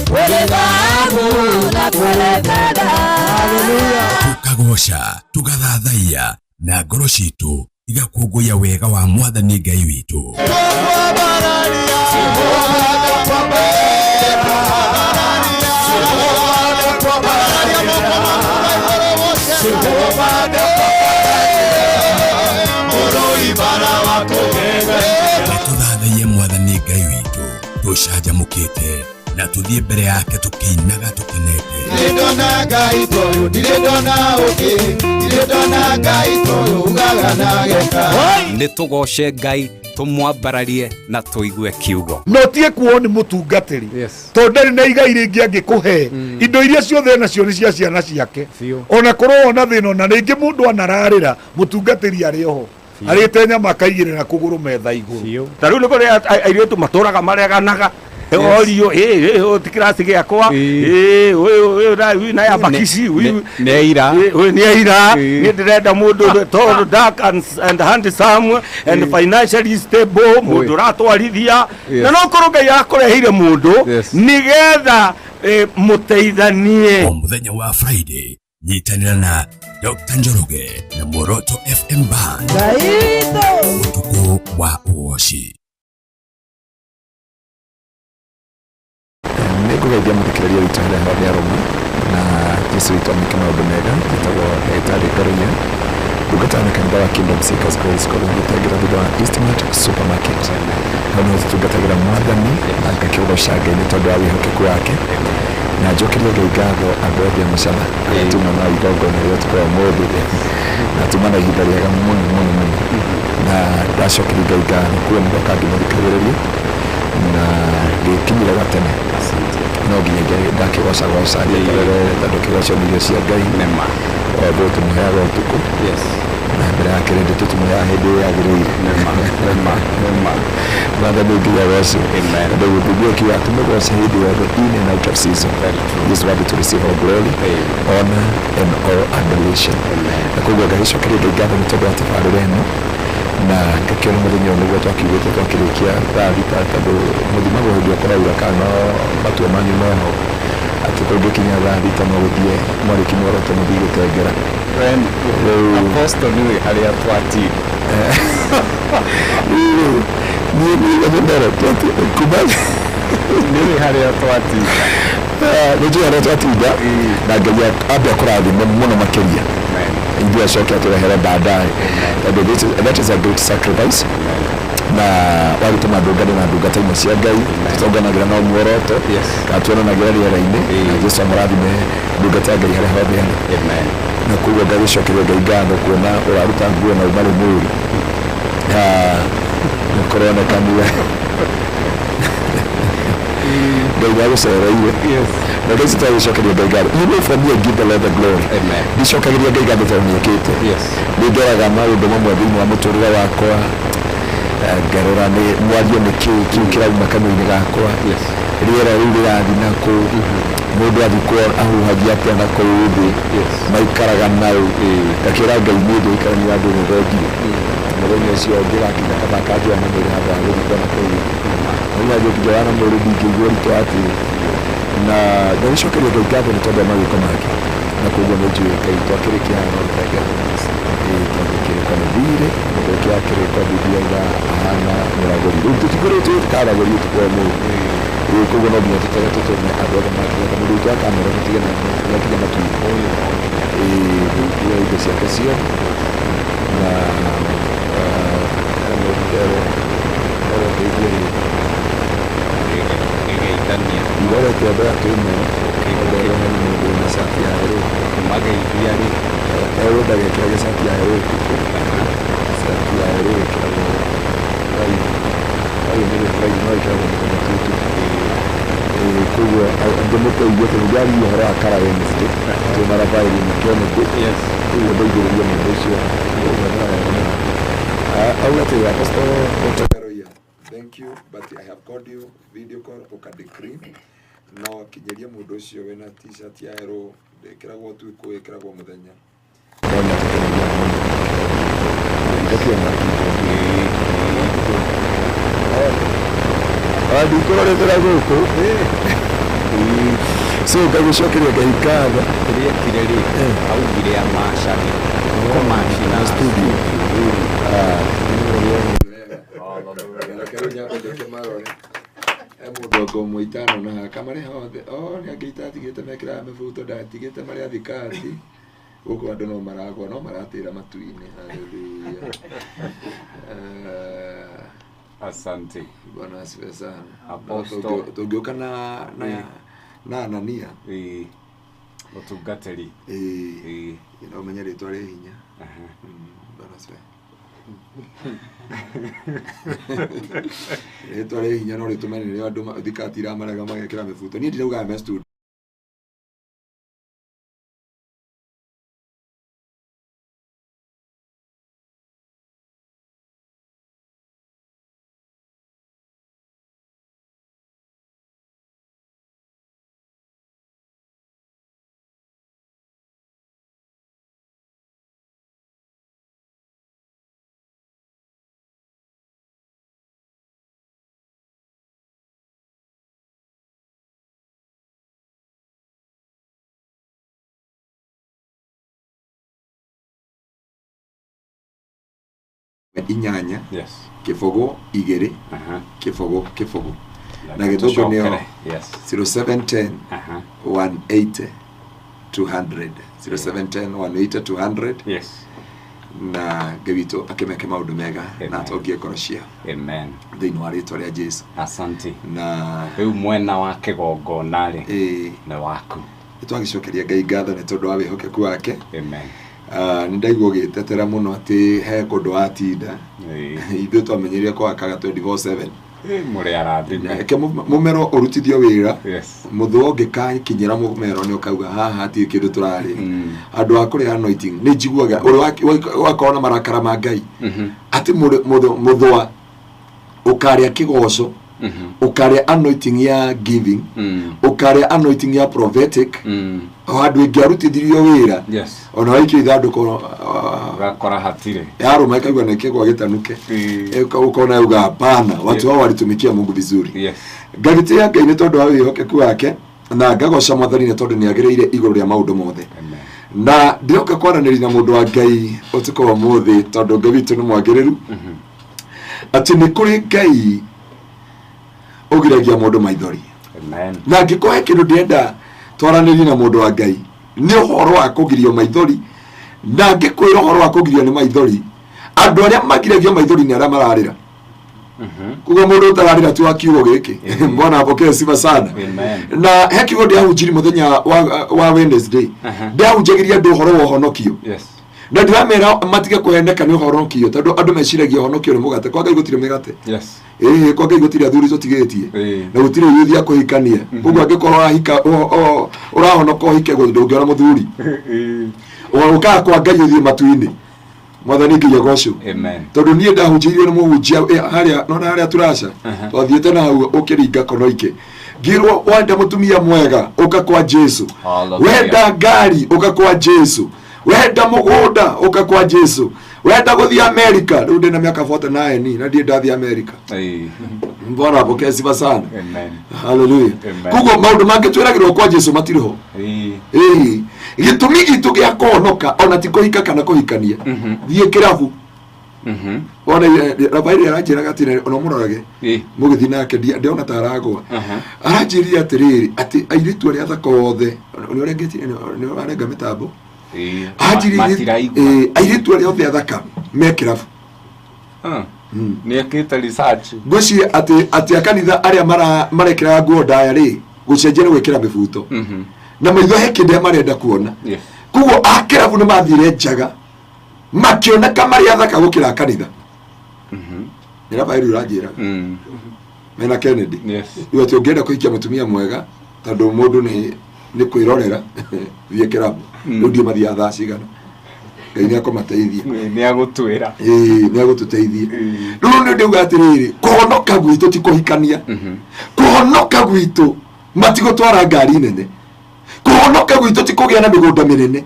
kũrĩ thahabu na kũrĩ betha. Tukagoca tugathathaiya na ngoro citũ igakũngũiya wega wa mwathani Ngai witũ. Nĩtũthathaiye mwathani Ngai witũ tũcanjamũkĩte na tũthiĩ mbere yake tũkĩinaga tũkenete. Ndirĩ ndona Ngai toyũ, ndirĩ ndona ũngĩ, ndirĩ ndona Ngai toyũ ugaga na geka. Nĩ tũgoce Ngai tũmwambararie na tũigue kiugo. No tie kuo nĩ mũtungatĩri tondũ ndarĩ na igai rĩngĩ angĩkũhe, indo iria ciothe nacio nĩ cia ciana ciake. Ona korwo wona thĩna ona rĩngĩ mũndũ anararĩra mũtungatĩri arĩ oho arĩte nyama akaigĩrĩra kũgũrũ metha igũrũ. Ta rĩu nĩ kũrĩ airĩtu matũraga mareganaga Orio ĩ ti kĩraci gĩakwa, ĩ ũyũ ũyũ na ya bakici Nĩ aira. Ũyũ nĩ aira. Niĩ ndĩrenda mũndũ tall, dark and handsome and financially stable, mũndũ ũratwarithia. Na no korwo Ngai arakũreheire mũndũ nĩgetha mũteithanie. O mũthenya wa Friday, nyitanĩra na Dr. Njoroge na Muoroto FM Band ũtukũ wa ũgoci. Nĩ ngũgeithia mũthikĩrĩria witũ harĩa hothe arũma, na Jesu witũ amwĩke maũndũ mega. Njĩtagwo ndagĩtarĩ Ngaruiya, ndungata na kanitha wa Kingdom Seekers Grace College, gĩtengera thutha wa Eastmart Supermarket. Hau nĩho tũtungatagĩra Mwathani na ngakĩũgoca Ngai nĩ tondũ wa wĩhokeku wake, na njokerie Ngai ngatho andũ othe a mũcana arĩa tuma na igongona rĩa ũtukũ wa ũmũthĩ, na tuma na ihinda rĩega mũno mũno mũno, na ndacokeria Ngai ngatho kuo nĩ ndoka ngĩmũthikagĩrĩria na ngĩkinyire gatene. No nginya ndakĩgocagoca njeterere, tondũ kĩgoco nĩ irio cia Ngai. Othe tũmũheaga ũtukũ na mbere ya kĩrĩndĩ, tũtũmũheaga hĩndĩ ĩrĩa yagĩrĩire. Mwathani nginya agocwo, tondũ Bibilia ĩkiuga tũmũgoce hĩndĩ yothe, in and out of season. He is worthy to receive all glory, honor and all adoration. Na koguo ngagĩcokeria Ngai ngatho nĩ tondũ wa tabarĩra ĩno, na ngakĩona mũthenya ũyũ nĩguo twakĩugĩte twakĩrĩkia thaa 6, tondũ mũthimagwo hĩndĩ ĩyo kũraura kana no matua manyu meho atĩ kũngĩkinya thaa 6 no gũthiĩ mwarĩki muoroto mũthiĩ gũtengera. Apostle, nĩwe harĩa twatinda. Niĩ nĩ kuma Nĩwe harĩa twatinda. Nĩ njũĩ harĩa twatinda, na Ngai ambe akũrathime mũno makĩria, ithuĩ acoke atũrehere baadaye, tondũ that is a great sacrifice na wagĩtũma ndũngane na ndungata imwe cia Ngai tũtonganagĩra no muoroto kana tuonanagĩra rĩera-inĩ. Na Jesu amũrathime ndungata ya Ngai harĩa hothe arĩ. Na koguo ngagĩcokeria Ngai ngatho kuona ũraruta nguo na umarĩ mũru nĩ kũronekania Ngai nĩagũcereire, na Ngai tũtagĩcokeria Ngai ngatho. For me, I give the Lord the glory. Ndicokagĩria Ngai ngatho tondũ nĩekĩte. Nĩ ndoraga maũndũ mamwe thĩinĩ wa mũtũrĩre wakwa, ngarora nĩ mwario nĩ kĩ kĩu kĩrauma kanua-inĩ gakwa, rĩera rĩu rĩrathiĩ nakũ, mũndũ athikwo ahuhagia atĩa na kũu thĩ, maikaraga nau. Ngakĩra Ngai niĩ ndĩikarania na andũ nĩ thengio. Mũthenya ũcio ngĩgakinya kaba kanjoya na mwĩrĩ handũ ha gũthikwo na kũu thĩ. Mũthenya ngĩnjoya na mwĩrĩ ndingĩigua ũritũ atĩ, na ngagĩcokeria Ngai ngatho nĩ tondũ wa mawĩko make. Na koguo nĩ njũĩ Ngai twakĩrĩkia haha no gũtengera, tondũ kĩrĩko nĩ thirĩ. Mũndũ ũkĩoya kĩrĩko, Bibilia yugaga ahana mũragũri. Rĩu tũtigũrĩtwo tũkaragũri ũtukũ wa ũmũthĩ. Rĩu koguo no nginya tũtege tũtũme andũ othe makĩgetha mũndũ witũ wa kamera, tũtige nĩakinya matu-inĩ, gũkua indo ciake ciothe, na mũndũ nderwo ndeithie rĩngĩ. Gĩgeithania. Irorete andũ aya twĩ nao, nderwo hena mũndũ wĩna cati ya yerũ. Mageithia rĩ. Erwo ndagekĩrage cati ya yerũ ũtukũ. Cati ya yerũ ĩkĩragwo hwaĩ-inĩ, hwaĩ-inĩ hwaĩ-inĩ, no ĩkĩragwo mũthenya ti ũtukũ. Koguo ngĩmũteithia tondũ ndiaririe ũhoro wa Kara Wednesday twĩna Rafaeli na Kennedy, koguo ndeithĩrĩrie mũndũ ũcio. Ũguo nĩ wega mũno. Auga atĩ Apostle Ngaruiya, thank you, but I have called you video call ũka decline. No kinyĩria mũndũ ũcio wĩna T-shirt ya yerũ, ndĩkĩragwo ũtukũ, ĩkĩragwo mũthenya. No nĩ atũkenagia mũno. Ndakĩona ndikũrorete na gũkũ, so ngagũcokeria Ngai ngatho. Kĩrĩa ekire rĩ, augire amacage kũmaci na studio. Reke rĩu nyambe ndĩkĩmarore. He mũndũ anga ũmwe itano na haka marĩ hothe o nĩ angĩ itatigĩte mekĩraga mĩbuto, ndatigĩte marĩ athikati gũkũ. Andũ no maragwa, no maratĩra matu-inĩ. Haleluya. Asante. Bwana asifiwe sana. Apostle. Tũngĩũka na Anania. Mũtungatĩri. Ĩĩ, no ũmenye rĩtwa rĩ hinya. Bwana asifiwe. Rĩtwa rĩ hinya no rĩtũme rĩrĩa andũ thikati iramarega magekĩra mĩbuto. Niĩ ndiraugaga me studio. Inyanya Yes. 0 2 Aha. 0 0. Na Reke gĩthũngũ nĩyo tũcokere. Yes. 0710 Aha. 180 200, 0710 180 200. Yes. Na Ngai witũ akĩmeke maũndũ mega Amen. na atongie ngoro ciao Amen. thĩinĩ wa rĩtwa rĩa Jesu. Asante. Na rĩu mwena wa kĩgongona rĩ ĩĩ nĩ waku. Nĩ twagĩcokeria Ngai ngatho nĩ tondũ wa wĩhokeku wake. Amen. Ah, nĩ ndaigua ũgĩtetera mũno atĩ he kũndũ watinda. Ĩĩ. Ithuĩ twamenyerire kwakaga 24/7. Ĩĩ, mũrĩ arathime. Reke mũmero ũrutithio wĩra. Yes. Mũthũa ũngĩkakinyĩra mũmero nĩ ũkauga haha hatirĩ kĩndũ tũrarĩ. Mm. Andũ a kũrĩa anointing nĩ njiguaga ũrĩa wakorwo na marakara ma Ngai atĩ mũthũa ũkarĩa kĩgoco, ũkarĩa anointing ya giving, ũkarĩa anointing ya prophetic, handũ ĩngĩarutithirio wĩra. Yes. Ona waikio ithandũkũ ũgakora hatirĩ. Yarũma ĩkaigua nĩ kĩgwa gĩtanuke. Ĩĩ. Ũkona yuga hapana, watu hao walitumikia Mungu vizuri. Yes. Ngagĩtĩĩa Ngai nĩ tondũ wa wĩhokeku wake na ngagoca Mwathani nĩ tondũ nĩ agĩrĩire igũrũ rĩa maũndũ mothe. Amen. Na ndĩroka kwaranĩria na mũndũ wa Ngai ũtukũ wa ũmũthĩ tondũ Ngai witũ nĩ mwagĩrĩru, atĩ nĩ kũrĩ Ngai ũgiragia mũndũ maithori. Amen. Na angĩkorwo he kĩndũ ndĩrenda twaranĩrie na mũndũ wa Ngai nĩ ũhoro wa kũgirio maithori. Na ngĩkwĩra ũhoro wa kũgirio nĩ maithori, andũ arĩa magiragio maithori nĩ arĩa mararĩra. Koguo mũndũ ũtararĩra ti wa kiugo gĩkĩ. Bwana apokee sifa sana. Amen. Na he kiugo ndĩahunjirie mũthenya wa Wednesday. Aha. Ndĩahunjagĩria andũ ũhoro wa ũhonokio. Yes. Na ndiramera matige kũheneka nĩ ũhonokio tondũ andũ meciragia ũhonokio nĩ mũgate. Kwa Ngai gũtirĩ mĩgate. Yes. Ĩĩ, kwa Ngai gũtirĩ athuri tũtigĩtie Ĩĩ. na gũtirĩ yuthi a kũhikania. Koguo angĩkorwo ũrahika ũrahonoka ũhike ndũngĩona mũthuri. Ĩĩ. Ũkaga kwa Ngai ũthiĩ matu-inĩ. Mwathani Ngai agocwo. Amen. Tondũ niĩ ndahunjĩirio nĩ mũhunjia harĩa nona harĩa turaca. Aha. Twathiĩte na hau ũkĩringa konoike, ngĩrwo wenda mũtumia mwega ũka kwa Jesu. Hallelujah. Wenda ngari ũka kwa Jesu, wenda mũgũnda ũka kwa Jesu, wenda gũthiĩ Amerika. Rĩu ndĩna mĩaka 49 na ndirĩ ndathiĩ Amerika. Ĩĩ. Bwana apokee sifa sana. Amen. Haleluya. Amen. Koguo maũndũ mangĩ twĩragĩrwo kwa Jesu matirĩ ho. Ĩĩ. Ĩĩ, gĩtũmi gitũ gĩa kũhonoka ona ti kũhika kana kũhikania. Thiĩ kĩrabu. Wona Rafaeli aranjĩraga atĩ ona mũrorage Ĩĩ. mũgĩthiĩ nake ndĩona ta aragũa. Aha. Aranjĩrire atĩrĩrĩ atĩ airĩtu arĩa athaka othe nĩ ũrengĩtie nĩ ũrarenga mĩtambo. Ĩĩ. Aranjĩrire Matiraigua. Airĩtu arĩa othe athaka me kĩrabu. Ah. Nĩ ekĩte research. Ngwĩciria atĩ a kanitha arĩa marekĩraga nguo ndaya rĩ gũcenjia nĩ gwĩkĩra mĩbuto na maitho he kĩndũ marenda kuona. Yes. Koguo a kĩrabu nĩ mathire njaga makĩoneka marĩ athaka gũkĩra a kanitha. Nĩ Rafaeli ũranjĩra mena Kennedy. Yes. Rĩu atĩ ũngĩenda kũhikia mũtumia mwega tondũ mũndũ nĩ kwĩrorera thiĩ kĩrabu. Rĩu ndiũ mathiaga thaa cigana. Ngai nĩ akũmateithia. Nĩ agũtwĩra. Ĩĩ, nĩ agũtũteithia. Rĩu nĩ ndauga atĩrĩrĩ, kũhonoka gwitũ ti kũhikania. Kũhonoka gwitũ matigũtwara ngari nene. Kũhonoka gwitũ ti kũgĩa na mĩgũnda mĩnene.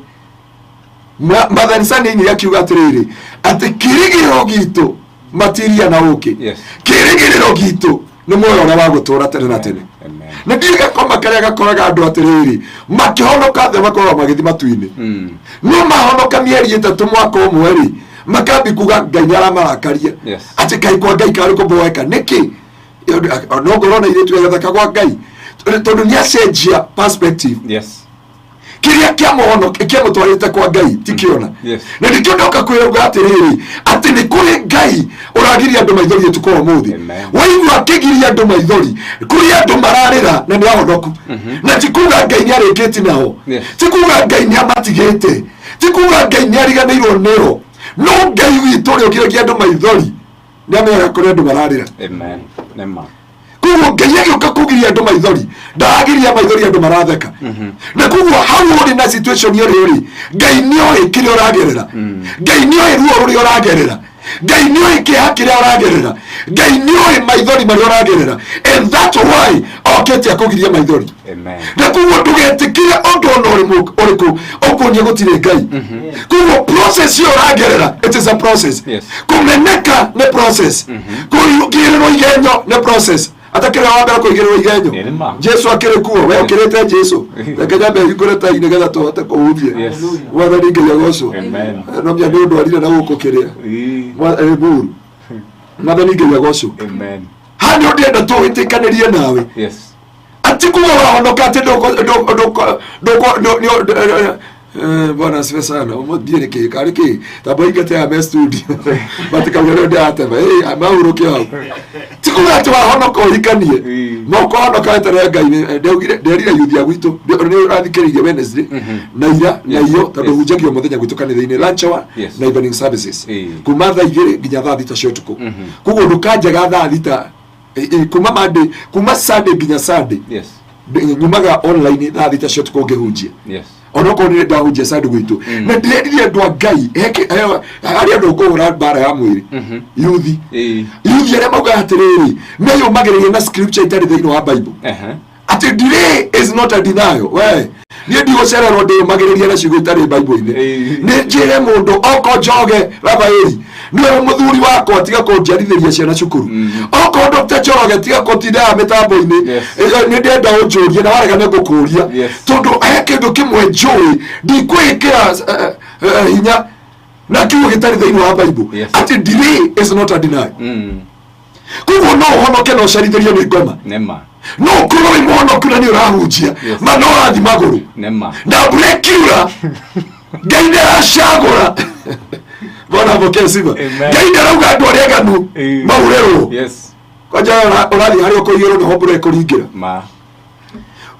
Mwathani Sunday akiuga atĩrĩrĩ atĩ kĩrĩgĩrĩro gitũ matiria na ũkĩ. Yes. Kĩrĩgĩrĩro gitũ nĩ muoyo ũrĩa wa gũtũũra tene na tene. Amen. Na ndiũĩ gakoma karĩa gakoraga andũ atĩrĩrĩ makĩhonoka thĩ makoragwo magĩthiĩ matu-inĩ. No mahonoka mĩeri 3 mwaka ũmwe rĩ makambi kuga Ngai nĩ aramarakaria. Yes. Atĩ kaĩ kwa Ngai karĩ kũboeka nĩkĩ? No ngorwo na airĩtu agathaka kwa Ngai tondũ nĩ acenjia perspective. Yes. Kĩrĩa kĩamũtwarĩte kwa Ngai ti kĩona. Yes. Na nĩkĩo ndoka kwĩrauga atĩrĩrĩ atĩ nĩ kũrĩ Ngai ũragiria andũ maithori ũtukũ wa ũmũthĩ. Amen. Waigua akĩgiria andũ maithori kũrĩ andũ mararĩra na nĩ ahonoku. Na ti kuga Ngai nĩ arĩkĩtie nao. Yes. Ti kuga Ngai nĩ amatigĩte. Ti kuga Ngai nĩ ariganĩirwo nĩo. No Ngai witũ ũrĩa ũgiragia andũ maithori nĩ amenyaga kũrĩ andũ mararĩra. Amen. Nĩ ma. Koguo Ngai agĩũka kũgiria andũ maithori ndaragiria maithori andũ maratheka. Na koguo hau ũrĩ na situation ĩrĩa ũrĩ, Ngai nĩoĩ kĩrĩa ũragerera. Ngai nĩoĩ ruo rũrĩa ũragerera. Ngai nĩoĩ kĩeha kĩrĩa ũragerera. Ngai nĩoĩ maithori marĩa ũragerera. And that's why okĩte akũgiria maithori. Amen. Na koguo ndũgetĩkĩre ũndũ ona ũrĩkũ ũkuonie gũtirĩ Ngai. Koguo process ĩyo ũragerera, it is a process. Yes. Kũmeneka nĩ process. Kũigĩrĩrwo igenyo nĩ process. Atakĩrĩ wa mbere kũigĩrĩrwo igenyo. Ĩ, nĩ ma. Jesu akĩrĩ kuo, we ũkĩrĩte Jesu. Reke nyambe hingũre tai nĩgetha tũhote kũhuhia. Yes. Mwathani Ngai agocwo. Amen. No menya nĩ ũndũ arire na gũkũ kĩrĩa. Mũru. Mwathani Ngai agocwo. Amen. Haha nĩ ũndĩenda tũhĩtĩkanĩrie nawe. Yes. Ati kuga wahonoka atĩ ndũkũ- ndũkũ- ndũkũ- ndũkũ- ndũ- nĩ- ndũ- eh, bwana asifiwe sana ũmũthiĩ nĩ kĩ karĩ kĩ tamba ingate ya me studio matikauge rĩu ndĩratema ĩ mahurũke hau ti kuga atĩ wahonoka ũhikanie no ũkũhonoka weterere Ngai ndaugire nderire yuthi ya gwitũ nĩ ũrathikĩrĩirie Wednesday na ira na iyo tondũ hunjagia o mũthenya gwitũ kanitha-inĩ lunch hour Yes. na evening services kuma thaa 2 nginya thaa 6 cia ũtukũ koguo ndũkanjaga thaa 6 kuma Monday kuma Sunday nginya Sunday. Yes. Nyumaga online thaa 6 cia ũtukũ ngĩhunjia. Yes. Onokorwo nĩ ndahunjia Sunday gwitũ na ndĩrerire andũ a Ngai harĩ andũ ngũhũra mbara ya mwĩrĩ yuthi yuthi arĩa maugaga atĩrĩrĩ meyũmagĩrĩria na scripture itarĩ thĩinĩ wa Bible atĩ delay is not a denial. We niĩ ndigũcererwo ndĩyũmagĩrĩria na ciugo itarĩ Bible-inĩ. Nĩ njĩre mũndũ oko njoge Rafaeli nĩwe mũthuri wakwa tiga kũnjiarithĩria ciana cukuru, oko Dr. Njoroge tiga kũtindaga mĩtambo-inĩ. Nĩ ndĩrenda ũnjũrie na warega nĩ ngũkũria tondũ he kĩndũ kĩmwe njũĩ ndikwĩkĩra hinya na kiugo gĩtarĩ thĩinĩ wa Bible atĩ delay is not a denial. Koguo no ũhonoke na ũcerithĩrio nĩ ngoma. Nĩ ma. No ũkorwo wĩ mũhonoku na nĩ ũrahunjia ma no ũrathiĩ magũrũ Nĩ ma. Na mbura ĩkiura Ngai nĩ aracagũra. Bwana apokee sifa. Ngai nĩ arauga andũ arĩa aganu maurĩrwo. Yes. Kwanja ũrathiĩ harĩa ũkũiyũrwo nĩho mbura ĩkũringĩra. Ma.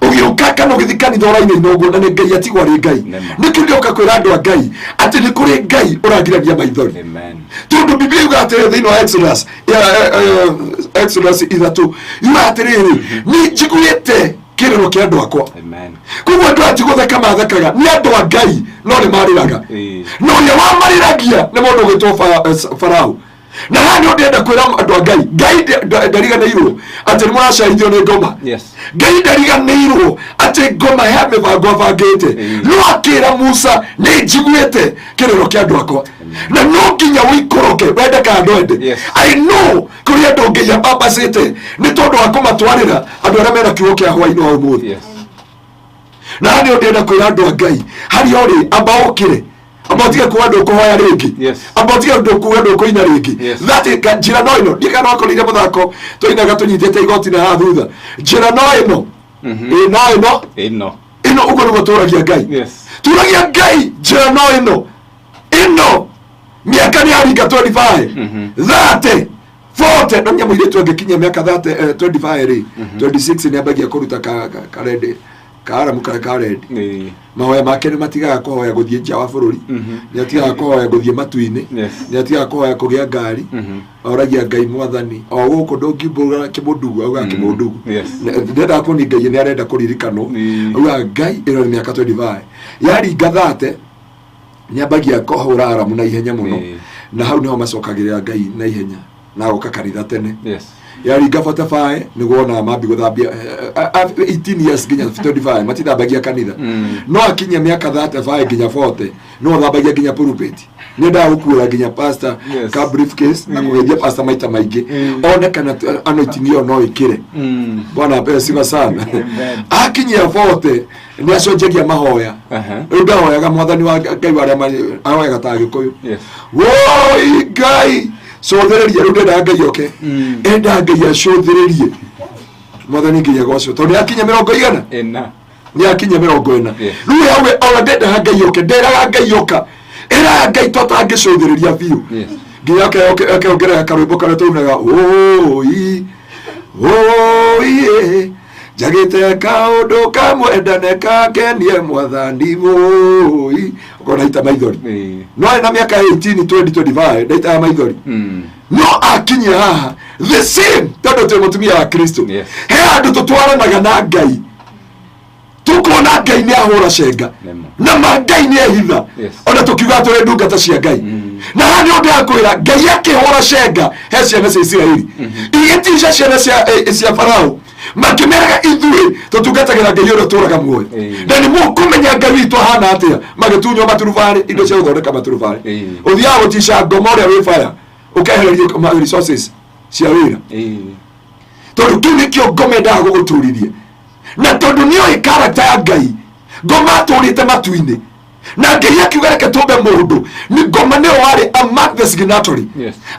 Ũgĩũka kana ũgĩthiĩ kanitha ũrainaina ũguo na nĩ Ngai atigwo arĩ Ngai. Nĩkĩo ndĩroka kwĩra andũ a Ngai atĩ nĩ kũrĩ Ngai ũrangiragia maithori. Tondũ Biblia yugaga atĩrĩrĩ thĩinĩ wa Exodus, Exodus 3 yugaga atĩrĩrĩ, nĩ njiguĩte kĩrĩro kĩa andũ akwa. Koguo andũ aya ti gũtheka mathekaga, nĩ andũ a Ngai no nĩ marĩraga. Na ũrĩa wamarĩragia nĩ mũndũ ũgwĩtwo Farao. Na haha nĩ ndĩrenda kwĩra andũ a Ngai, Ngai ndariganĩirwo atĩ nĩ mũracerithio nĩ ngoma. Yes. Ngai ndariganĩirwo atĩ ngoma he mĩbango abangĩte. No akĩra Musa, nĩ njiguĩte kĩrĩro kĩa andũ akwa na no nginya ũikũrũke wende kana ndwende. I know kũrĩ andũ Ngai abambacĩte nĩ tondũ wa kũmatwarĩra andũ arĩa mena kiugo kĩa hwaĩ-inĩ wa ũmũthĩ. Na haha nĩho ndĩrenda kwĩra andũ a Ngai harĩa ũrĩ, amba ũkĩre, amba ũtige kuga ndũkũhoya rĩngĩ, amba ũtige kuga ndũkũina rĩngĩ. That is, njĩra no ĩno ndiĩ kana wakorire mũthako tũinaga tũnyitĩte igoti na haha thutha. Njĩra no ĩno. Ĩ no ĩno. Ĩno. Ĩno ũguo nĩguo tũragia Ngai. Tũragia Ngai njĩra no ĩno. Ĩno mĩaka nĩ yaringa 25 30 40 no nyamũ irĩtu angĩkinyia mĩaka 30 25 rĩ 26 nĩ ambagia kũruta ka red ka aramu karĩa ka red. Mahoya make nĩ matigaga kũhoya gũthiĩ nja wa bũrũri, nĩ atigaga kũhoya gũthiĩ matu-inĩ, nĩ atigaga kũhoya kũgĩa ngari. Oragia Ngai mwathani o gũkũ ndũngiumbũra kĩmũndugu augaga kĩmũndugu. Ndendaga kuonia Ngai nĩ arenda kũririkanwo. Augaga Ngai ĩno nĩ mĩaka 25 yaringa 30 nĩ ambagia kũhũra aramu na ihenya mũno. Na hau nĩho macokagĩrĩra Ngai na ihenya na agoka kanitha tene. Yaringa 45 nĩguo wonaga mambi gũthambia 18 years nginya 25 matithambagia kanitha. No akinyia mĩaka 35 nginya 40 no athambagia nginya pulpit. Nĩ endaga gũkuĩra nginya pastor ka briefcase na kũgeithia pastor maita maingĩ one kana anointing ĩyo no ĩkĩre. Bwana apewe sifa sana. Akinyia 40 nĩ acenjagia mahoya. Rĩu ndahoyaga mwathani wa Ngai wa arĩa marĩ ahoyaga ta Gĩkũyũ. Woi Ngai cũthĩrĩria. Rĩu ndendaga Ngai oke, endaga Ngai acũthĩrĩrie. Mwathani Ngai agocwo tondũ nĩ akinya mĩrongo igana nĩ akinya 40. Rĩu hau ona ndendaga Ngai oke, nderaga Ngai oka, ĩraga Ngai to tangĩcũthĩrĩria biũ nginya akeongerera karwĩmbo karĩa tũinaga oi oi njagĩte kaũndũ kamwe ndane kakenie mwathani woi ũkona ita maithori. No ena mĩaka 18 20 25 ndaitaga maithori no akinyia haha the same tondũ twĩ mũtumia wa Kristo. He handũ tũtwaranaga na Ngai tukona Ngai nĩ ahũra cenga na ma Ngai nĩ ehitha ona tũkiuga tũrĩ ndungata cia Ngai. Na haha nĩ ũndũ kwĩra Ngai akĩhũra cenga he ciana cia Isiraeli igĩtica ciana cia Farao makĩmeraga ithuĩ tũtungatagĩra Ngai ũrĩa ũtũraga muoyo na nĩ mũkũmenya Ngai witũ ahana atĩa. Magĩtunywo maturubarĩ indo cia gũthondeka maturubarĩ. Ũthiaga gũtica ngoma ũrĩa wĩ baya ũkehererio resources cia wĩra. Tondũ kĩu nĩkĩo ngoma endaga gũgũtũrithia, na tondũ nĩoĩ karata ya Ngai. Ngoma atũrĩte matu-inĩ, na Ngai akiuga reke tũmbe mũndũ, nĩ ngoma nĩyo warĩ among the signatory.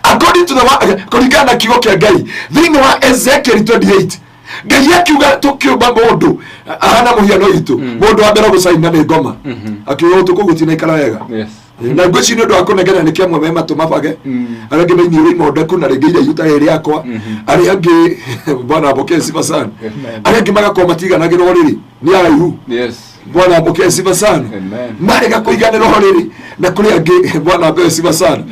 According to the kũringana na kiugo kĩa Ngai thĩinĩ wa Ezekiel 28, Ngai akiuga tũkĩũmba mũndũ ahana mũhiano witũ, mũndũ wa mbere gũcaina nĩ ngoma, akiuga ũtukũ gũtinaikara wega. Na ngwĩciria nĩ ũndũ wa kũnengera nĩ kĩamwe me matũ mabage, arĩa angĩ mainĩrwo imondeku na rĩngĩ iraihu ta rĩrĩ rĩakwa, arĩa angĩ, Bwana apokee sifa sana, arĩa angĩ magakorwo matiganagĩrwo rĩrĩ nĩ araihu. Bwana apokee sifa sana. Amen. Marega kũiganĩrwo rĩrĩ, na kũrĩ angĩ, Bwana apewe sifa sana.